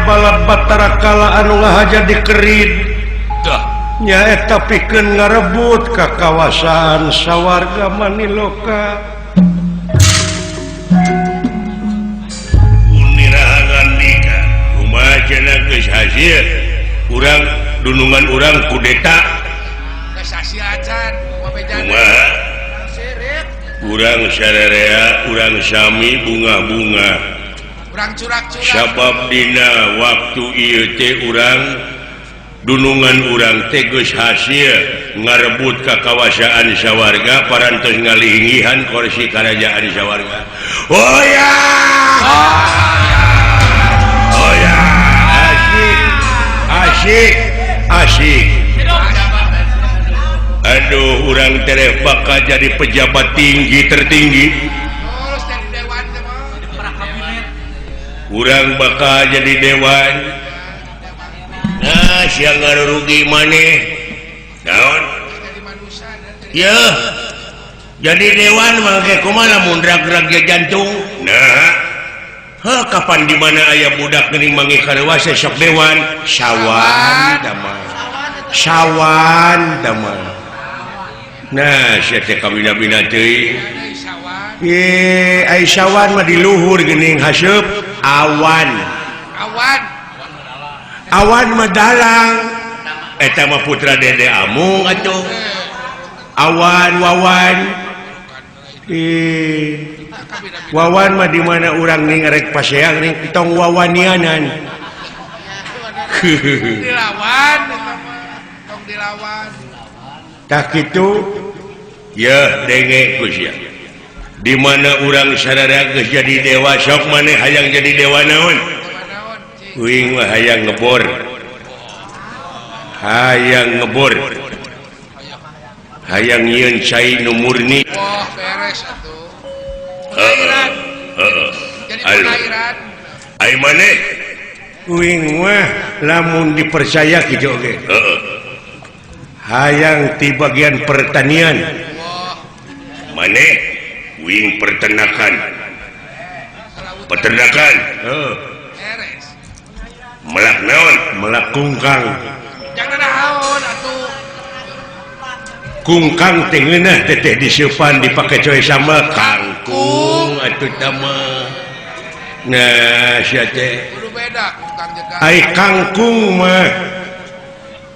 balad Batara Kala anu ngahaja dikerid nyaeta pikeun ngarebut ka kawasan sawarga Maniloka. Unirahangan nikah kumaha cenah geus hasil urang dunungan urang kudeta geus hasil acan kumaha urang sararea urang sami bunga-bunga urang curak-curak sabab dina waktu ieu teh urang dunungan urang teh geus hasil ngarebut ka kawasaan sawarga parantos ngalingihan kursi karajaan sawarga. Oh ya, oh ya, asyik asyik asyik. Aduh, urang tereh bakal jadi pejabat tinggi tertinggi, urang bakal jadi dewan. Nah, siang ngarugi maneh naon ya jadi dewan mangke kumaha lamun drag-drag jantung. Nah, heh kapan di mana aya budak geuning manggih karewasa sok dewan sawan damai sawan damai. Nah, sia teh kabina-bina teuing ye ai sawan mah di luhur geuning haseup awan awan awan mah dalang eta mah putra Dede Amung atuh awan wawan wawan mah di mana urang ning rek paseang ning tong wawanianan dilawan tong dilawan tah kitu ya denge ku sia di mana urang sararea geus jadi dewa sok maneh hayang jadi dewa naon. Uing mah hayang ngebor, hayang ngebor, hayang nyieun cai nu murni. Wah, beres atuh. Heeh. Heeh. Jadi pengairan. Ai maneh? Uing mah lamun dipercaya kitu oge. Heeh. Hayang ti bagian pertanian. Wah. Maneh uing peternakan. Peternakan. Heeh. Melak naon? Melak kungkang. Jangan naon atuh. Kungkang teh ngeunah teteh diseupan dipake coy sambal kangkung atuh tah mah. Nah, sia teh. Kudu beda kungkang jeung kangkung. Ai kangkung mah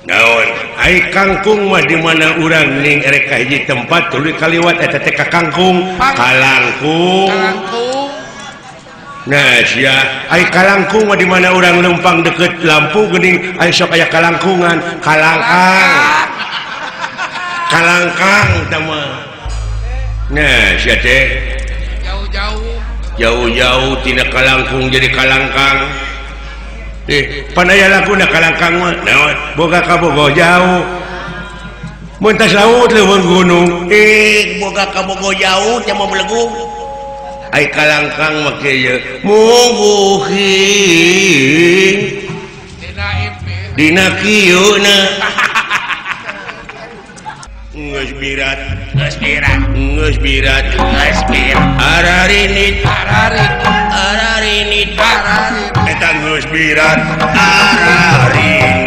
naon? Ai kangkung mah di mana urang ning erek ka hiji tempat tuluy kaliwat eta teh ka kangkung, kalangkung. Kalangkung. Nah, sia ai kalangkung mah di mana urang lempang deket lampu geuning ai sok aya kalangkungan, kalangkang. Kalangkang tah mah. Nah, sia teh jauh-jauh. Jauh-jauh tina kalangkung jadi kalangkang. Pan aya laguna kalangkang mah. Naon? Boga kabogo jauh. Mun tas laut leuweung gunung. Boga kabogo jauh nya mah belegung. Ai kalangkang mah kieu muguhi dina kieu na geus birat geus birat geus birat geus birat ararinit ararinit ararinit ararinit eta geus birat ararinit.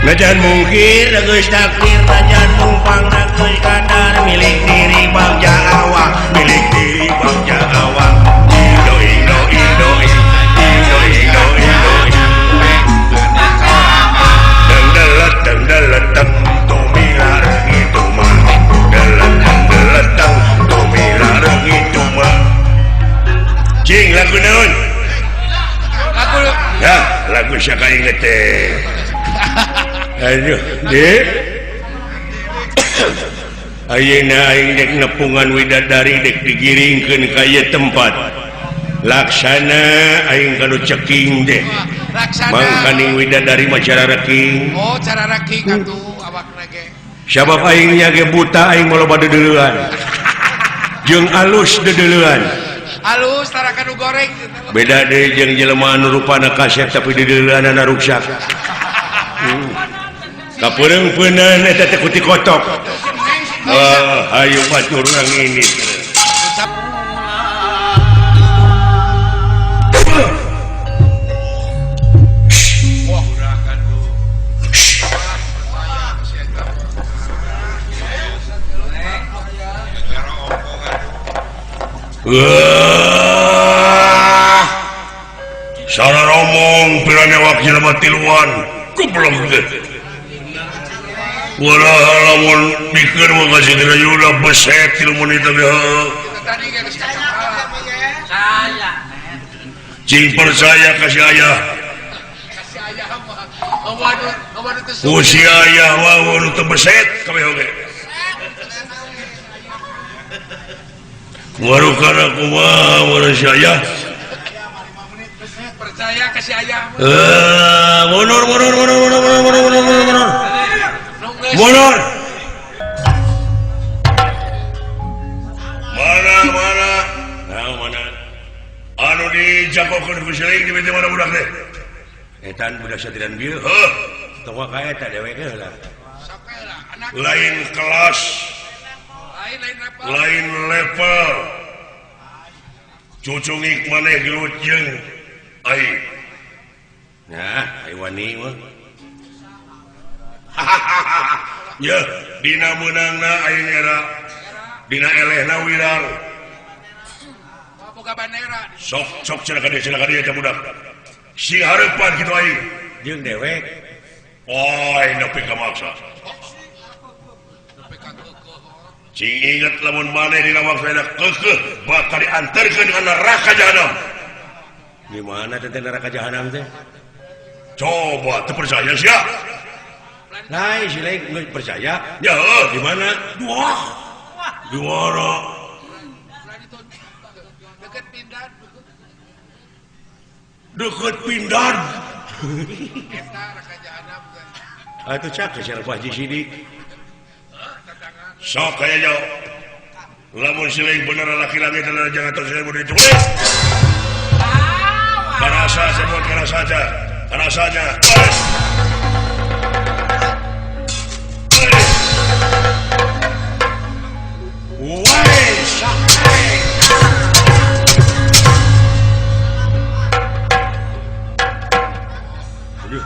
Najan mungkir geus takdir najan mumpang geus kadar milik diri bagja awak milik diri bagja awak indo indo indo indo indo indo deng delet deng delet deng tumila reungi tuma delet deng delet deng tumila reungi tuma cing lagu naon lagu ya lagu saka inget teh. Aduh, Dek. Ayeuna aing dek nepungan widadari dek digiringkeun ka ieu tempat. Laksana aing kanu ceking deh. Laksana. Mangkaning widadari mah cara reking. Oh, cara reking atuh awakna ge. Sabab aing nya ge buta aing mah loba deudeulean. Jeung alus deudeulean. Alus tara kanu goreng. Beda deui jeung jelema anu rupana kasep tapi deudeuleunana ruksak. Kapereung-peunan eta teh kuti kotok. Ayo batur urang ini. Salah ngomong piranya wakil jelema tiluan goblok teh. Walah lamun mikir mah kasih dina yuda beset 3 menit teh. Cing percaya ka si ayah. Ku si ayah mah nu teu beset kabeh oge. Warukana kumaha mun si ayah. Percaya ke si ayah. Mundur mundur mundur mundur mundur mundur mundur mundur. Mundur. Mana mana? Nah, mana? Anu dijagokeun ku siling di mana budak teh? Etan budak satiran bieu. Heuh, tong ka eta dewek heula. Lain kelas. Lain level. Cucungik maneh gelut jeung aing. Nah, ai wani mah. Ya, dina meunangna aing era. Dina elehna wirang. Boga bandera. Sok sok cenah ka dieu eta budak. Si hareupan kitu aing jeung dewek. Oi, nepi ka maksa. Cing inget lamun maneh dina waktu kekeh bakal diantarkeun ka neraka jahanam. Di mana teh neraka jahanam teh? Coba teu percaya sia. Lain si lain geus percaya. Ya heuh, di mana? Wah. Di mana? Deket Pindan. Deket Pindan. Eta neraka jahanam teh. Atuh cak sia Pak Haji Sidik. Sok kaya jauh. Lamun siling bener laki-laki telah jangan terus saya boleh diculik. Karasa sebut karasa aja, karasanya. Woi, sakit. Aduh,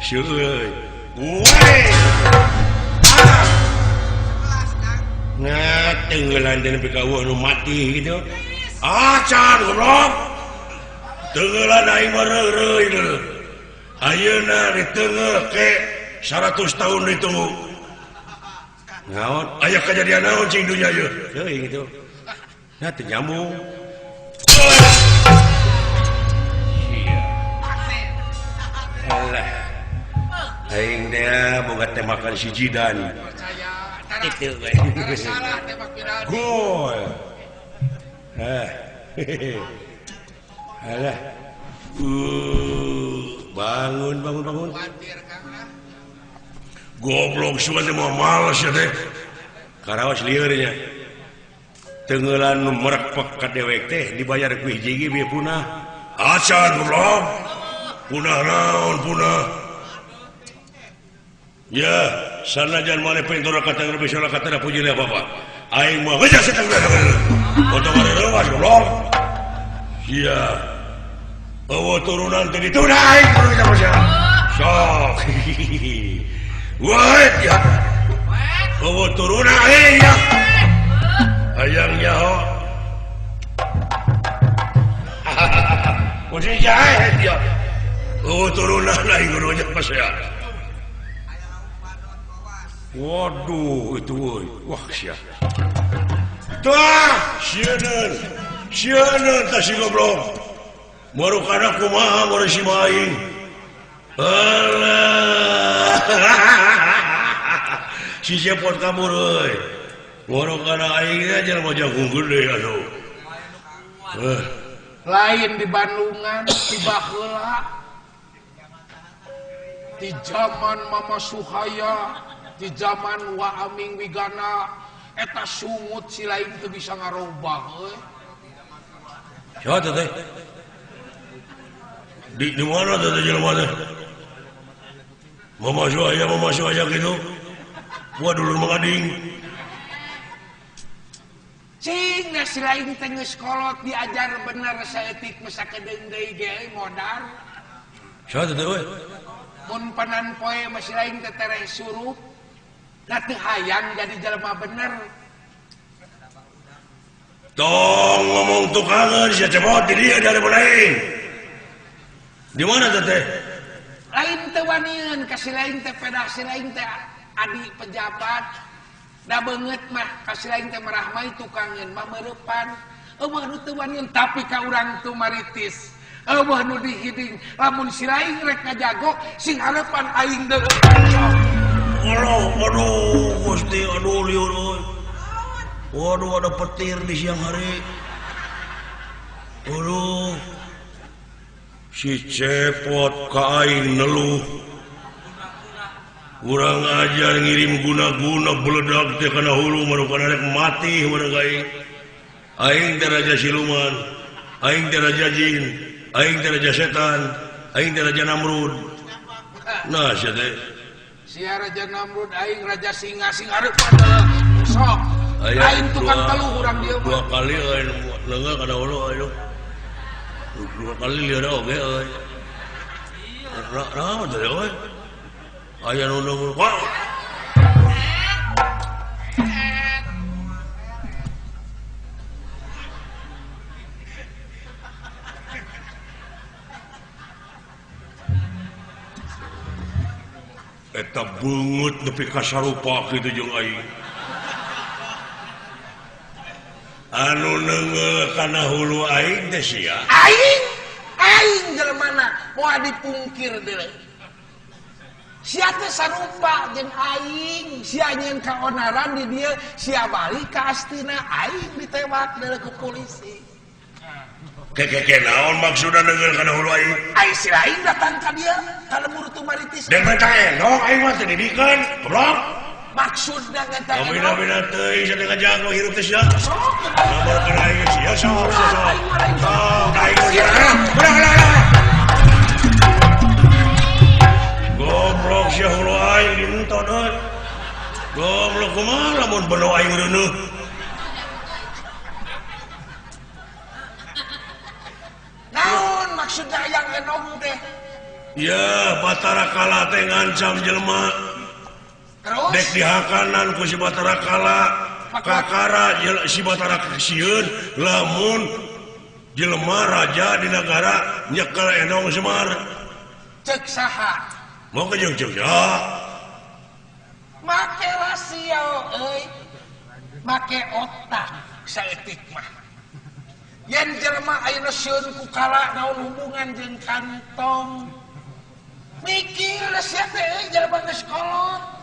syukur. Woi. Nah, tenggelan dan PKW nu mati gitu. Acan goblok. Tenggelan aing mah reureuy deui. Ayeuna ditenggeul ke 100 tahun ditunggu. Naon? Aya kejadian naon cing dunya ieu? Teuing gitu. Nah, teu nyambung. Alah. Aing teh boga tembakan si Jidan. Itu salah tembak viral. Gol. Alah. Bangun bangun bangun. Goblok sugan teh moal males ya teh. Karaos lieur nya. Tenggelan nu merekpek ka dewek teh dibayar ku hiji ge bieu punah. Acan goblok. Punah naon punah. Ya, sanajan maneh pintura kata lebih salah kata puji lah bapak. Aing mah geus setengah bener. Otong reuwas goblok. Iya. Eueuh turunan teh dituna aing kudu sama sia. Sok. Wah, ya. Eueuh turunan aing ya. Hayang nyaho. Kusi jahe ya. Eueuh turunan aing kudu sama sia. Waduh, itu woi. Wah, sia. Tah, sieun. Sieun tah si goblok. Marukana kumaha mun si aing. Alah. Si cepot kabur euy. Marukana aing teh jelema jagung gede atuh. Lain di Bandungan, di baheula. Di zaman Mama Suhaya, di zaman Wa Aming Wigana, eta sungut si lain teu bisa ngarobah euy. Siapa teh? Di mana teh jelema teh? Mama Suhaya gitu. Gua dulu mengading. Cing na si lain teh geus kolot diajar bener saeutik mah sakedeung deui ge modar. Saha teh euy? Mun panan poe mah si lain teh tereh surup. Da teu hayang jadi jelema bener. Tong ngomong tukangan sia cepot di dieu dari lain. Di mana teh? Lain teu wanian ka si lain teh pedah si lain teh adi pejabat. Da beungeut mah ka si lain teh merahmai tukangeun mah meurepan. Eueuh nu teu wanian tapi ka urang tu maritis. Eueuh nu dihiding lamun si lain rek ngajago sing harepan aing deui. Allah, aduh Gusti, aduh liur euy. Waduh ada petir di siang hari. Aduh. Si cepot ka aing neluh. Urang ajar ngirim guna-guna beledak teh kana hulu marukan rek mati urang aing. Aing teh raja siluman, aing teh raja jin, aing teh raja setan, aing teh raja Namrud. Nah sia teh. Sia raja Namrud, aing raja singa sing hareupan sok. Aing tukang teluh urang dieu mah. Dua kali aing leungeuh kana hulu aing. Dua kali lieur oge euy. Naon teh euy? Aya nu nunggu. Eta beungeut nepi ka sarupa kitu jeung aing. Anu neungeul kana hulu aing teh sia. Aing, aing jelemana moal dipungkir deui. Sia teh sarupa jeung aing, sia nyeun kaonaran di dieu, sia balik ka astina aing ditewak deui ku polisi. Keke naon maksudna neungeul kana hulu aing? Aing si lain datang ka dieu, ka lembur tumaritis. Dek mah endong aing mah teu didikeun, goblok. Maksudna ngeta endong. Bina-bina teuing sia teh ngajago hirup teh sia. Sok lamun kana aing sia sok sok. Sok aing sia. Ulah ulah ulah. Goblok sia hulu aing dientot euy. Goblok kumaha lamun beno aing reuneuh. Naon maksudna hayang endong teh? Ya, Batara Kala teh ngancam jelema. Terus? Dek dihakanan ku si Batara Kala, kakara si Batara sieun lamun jelema raja di nagara nyekel endong Semar. Cek saha? Mau ke jeung cek saha? Make rasio euy. Make otak saeutik mah. Yen jelema ayeuna sieun ku kala naon hubungan jeung kantong. Mikir sia teh euy jelema geus kolot.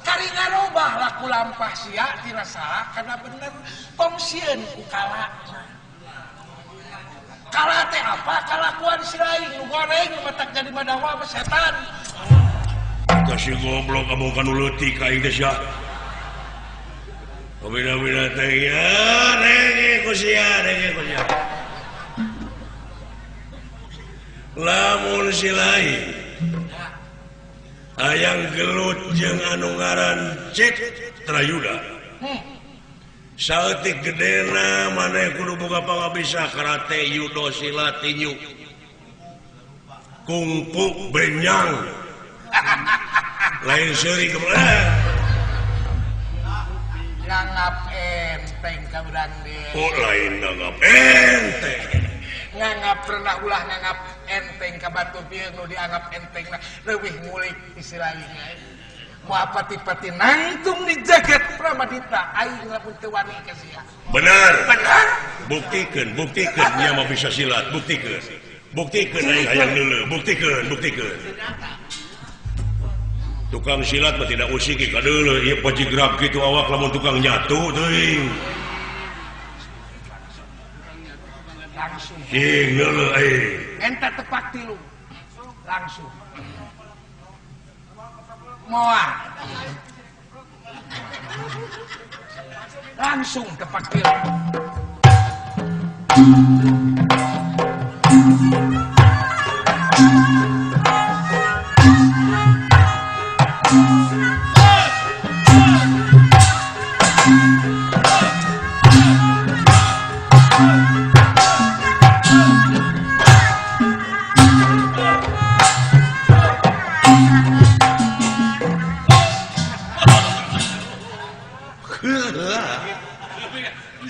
Kari ngarobah laku lampah sia tina salah kana bener tong sieun ku kala. Kala teh apa? Kalakuan si lain nu goreng nu matak jadi madawa mah setan. Eta si goblok kamu kanu leutik aing teh sia. Bina-bina teh ya renge ku sia, renge ku sia. Lamun si lain hayang gelut jeung anu ngaran Citrayuda. Saeutik gedena maneh kudu boga pangabisa karate, judo, silat, tinju, kungfu, benyang. Lain seuri kumaha. Nganggap enteng ka urang deui. Oh lain nganggap enteng. Nganggap pernah ulah nganggap enteng ka batu bieu nu dianggap enteng na leuwih ngulik istilahna. Moal pati-pati nangtung di jagat Pramadita aing lamun teu wani ka sia. Benar. Benar. Buktikeun, buktikeun nya mah bisa silat, buktikeun. Buktikeun aing hayang deuleu, buktikeun, buktikeun. Tukang silat mah tidak usik ka deuleu, ieu pajigrab kitu awak lamun tukang nyatu teuing. Langsung. Cing deuleu aing. Enta tepak tilu. Langsung. Moal. Langsung tepak tilu.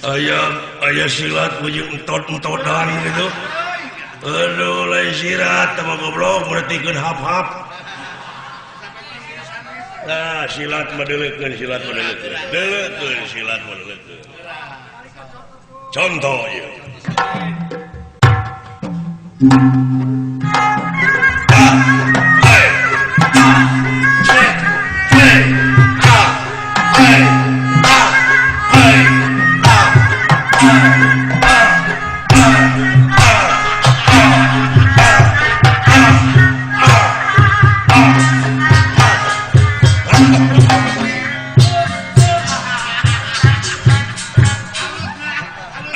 Aya aya silat ujung entot-entotan gitu. Aduh lain sirat sama goblok mertikeun hap-hap. Nah silat mah deuleukeun, silat mah deuleukeun. Deuleukeun silat mah deuleukeun. Contoh ieu.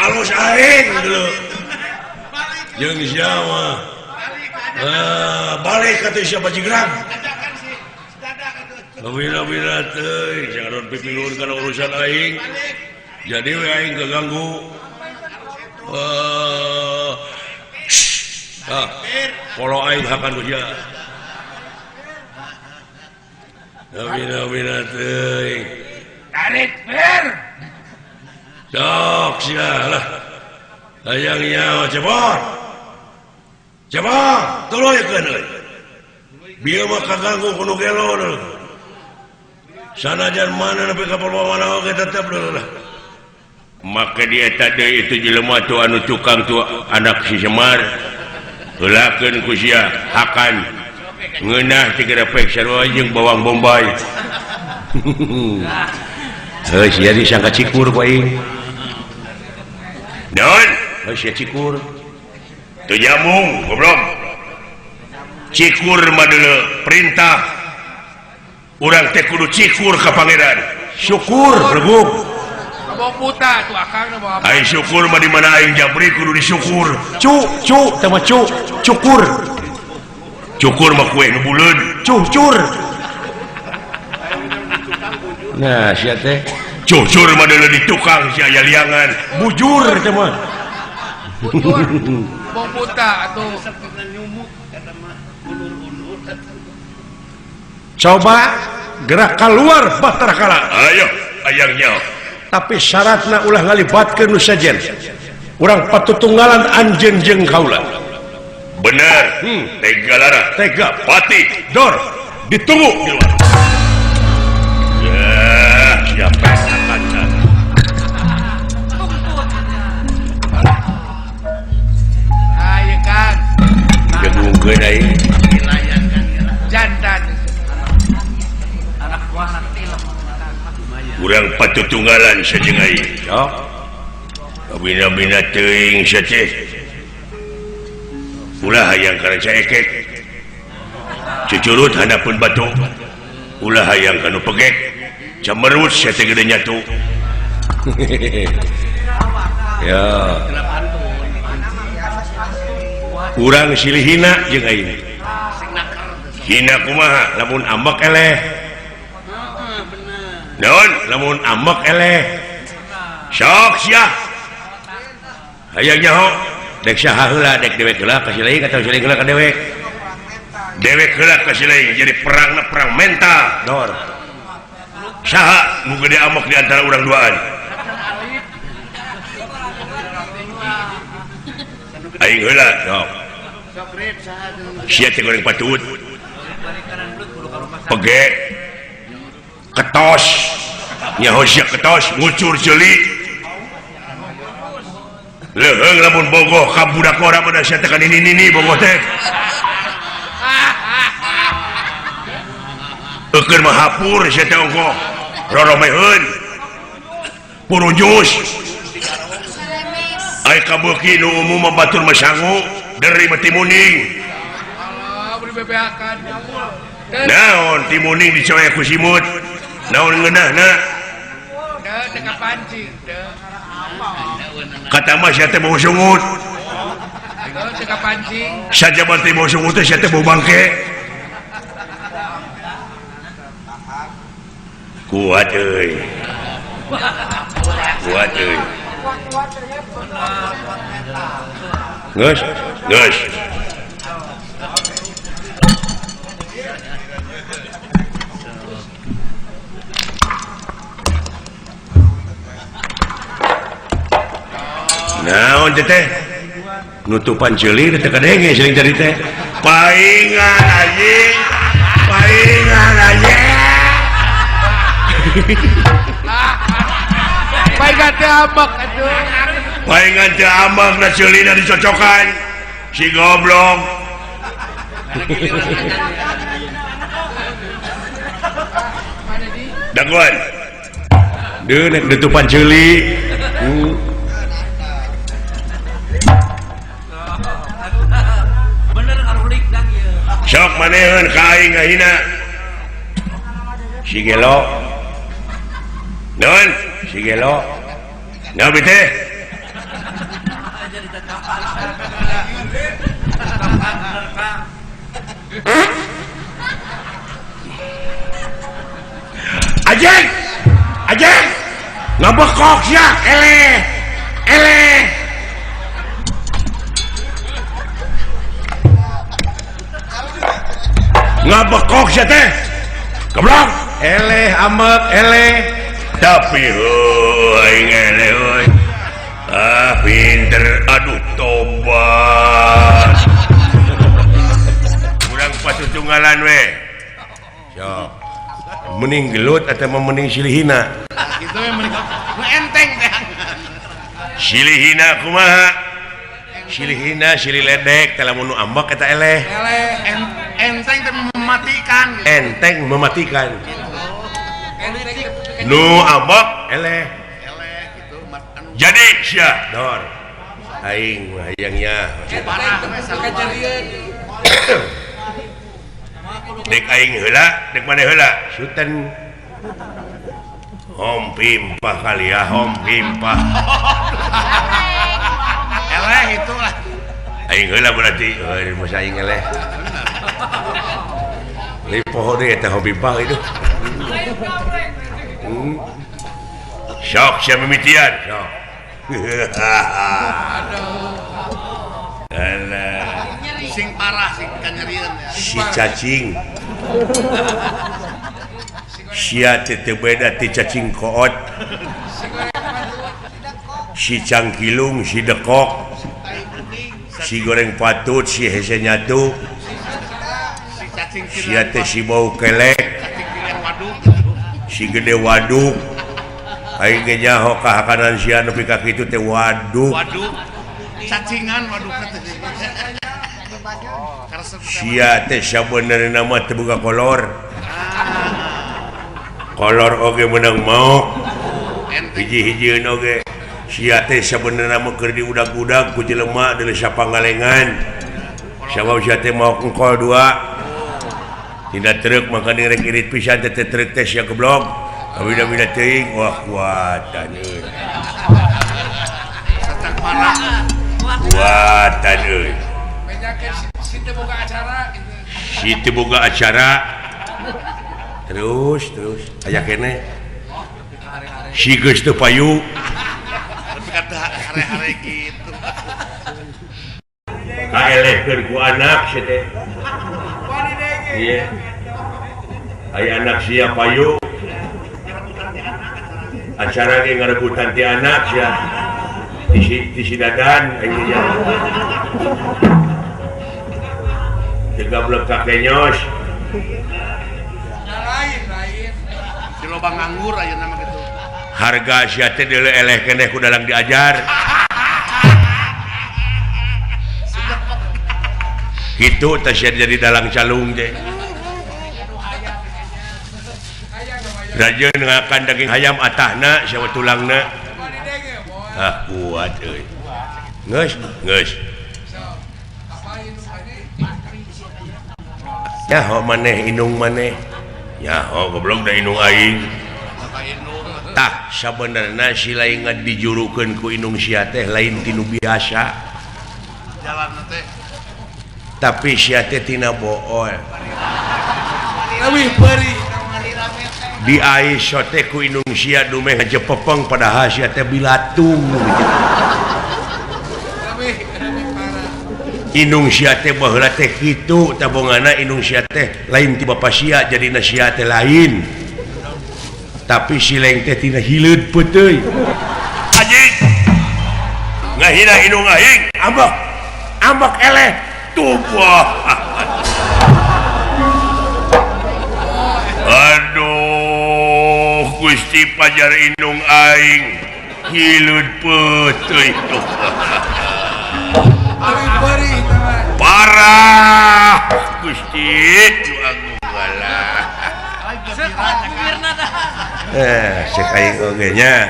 Alus aing dulu. Jeung siapa? Balik kata siapa jigrang. Bina-bina teuing jangan pipilun kana urusan aing. Jadi we aing keganggu. Kalau aing hakan ku sia. Bina-bina teuing. Tarik per. Sok sia lah. Hayang nyawa cepot. Cepot, tuluy-keun euy. Bieu mah kaganggu ku nu gelo deui. Sanajan mana nepi ka mana oge tetep deui lah. Maka dia tadi itu jelema tu anu tukang tu anak si Semar. Heulakeun ku sia hakan ngeunah ti gerepek sarua jeung bawang bombay. Heuh sia disangka cikur ku aing. Naon? Heuh sia cikur. Teu nyambung goblok. Cikur mah deuleu perintah. Urang teh kudu cikur ka pangeran. Syukur reguk. Bawa buta tuh akang bawa. Aing syukur mah di mana aing jabri kudu disyukur. Cu cu teh mah cu cukur. Cukur mah kue nu buleud. Cucur. Nah sia teh cucur mah deuleu di tukang sia aya liangan. Bujur teh mah. Bujur. Bawa buta atuh. Coba gerak keluar Batara Kala. Ayo ayang nyaho. Tapi syaratna ulah ngalibatkeun nu sejen. Urang patutunggalan anjeun jeung kaula. Bener. Tega lara, tega pati, dor ditunggu di luar. Ya, siapa kaca. Ayo kan. Jegungkeun aing. Jantan. Urang patutunggalan sajeng aing. Sok. Bina-bina teuing sia teh. Ulah hayang kana caekek. Cucurut handapeun batu. Ulah hayang kana pegek. Camerut sia teh gede nyatu. Ya. Urang silih hina jeung aing. Hina kumaha lamun ambek eleh. Naon lamun ambek eleh. Sok sia. Hayang nyaho dek saha heula dek dewek heula ka si lain atawa si lain heula ka dewek. Dewek heula ka si lain jadi perangna perang mental. Dor. Saha nu gede ambek di antara urang duaan? Aing heula sok. Sia teh goreng patut. Pegek. Ketos nyaho sia ketos ngucur jeli leuheung lamun bogoh ka budak ora pada sia teh kan nini-nini bogoh teh eukeun mah hapur sia teh ongkoh roromeheun purujus ai kabeuki nu umum mah batur mah sangu deuri mah timuning. Allah beri bebeakan naon timuning dicoek ku simut naon ngeunahna teu teu kapancing teu kata mah sia teh bau sungut teu teu kapancing sajaban teh bau sungut teh sia teh bau bangke kuat euy kuat euy geus geus Naon teh nutupan ceuli teh kadenge sering tadi teh paingan anjing paingan anjing paingan teh ambek atuh paingan teh ambek na ceulina dicocokan si goblok daguan deui nek nutupan ceuli sok maneun ka aing ngahina si gelo naon si gelo naon teh ajeng ajeng ngabekok sia eleh eleh ngabekok sia teh goblok eleh amek eleh tapi heuh aing eleh euy ah pinter aduh tobat urang patutunggalan we sok mending gelut atau mending silihina kitu we mending enteng teh silihina kumaha silihina silih ledek teh lamun nu ambek eta eleh eleh enteng teh mematikan gitu. Enteng mematikan nu ambek eleh eleh gitu jadi sia dor aing mah hayangnya dek aing heula dek maneh heula suten hom pimpah kali ya hom pimpah eleh itulah aing heula berarti euy masa aing eleh leuwih poho deui eta hom pimpah itu sok sia mimitian sok alah sing parah sing kanyerieun ya si cacing sia teh teu beda ti cacing koot si cangkilung si dekok si goreng patut si hese nyatu sia teh si bau kelek si gede waduk aing ge nyaho kahakanan sia nepi ka kitu teh waduk waduk cacingan waduk teh sia teh sabenerna mah teu boga kolor kolor oge meunang maok hiji-hijieun oge sia teh sabenerna mah keur diudag-udag ku jelema deuleu sapangalengan sabab sia teh maok engkol dua tina truk maka rek irit pisan teh truk teh sia goblok kabida-bida teuing wah kuatan euy kuatan euy si teu boga acara terus terus aya keneh si geus teu payu tapi kata hare-hare kitu kaelehkeun ku anak sia teh ieu aya anak sia payu acara ge ngarebutan ti anak sia ti si dadan aing nya gablek ka kenyos lain-lain di lobang nganggur ayeuna mah kitu harga sia teh deuleu eleh keneh ku dalang diajar kitu teh sia jadi dalang calung teh rajeun ngakan daging hayam atahna sia tulangna ah kuat euy geus geus nyaho maneh indung maneh nyaho goblok da indung aing tah sabenerna si lain dijurukeun ku indung sia teh lain tinu biasa jalanna teh tapi sia teh tina bool leuwih peuri di aiso teh ku indung sia dumeh ngajepepeng padahal sia teh bilatung indung sia teh baheula teh kitu tabongana indung sia teh lain ti bapa sia jadina sia teh lain tapi si leng teh tina hileud peuteuy anjing Ngahina indung aing ambek ambek eleh tubuh. Aduh Gusti Pajar indung aing hileud peuteui tuh. Parah Gusti nu agung galah. Cek aing oge nya.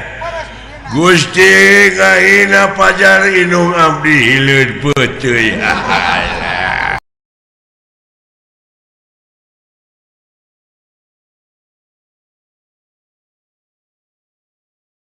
Gusti ngahina Pajar indung abdi hileud peuteui.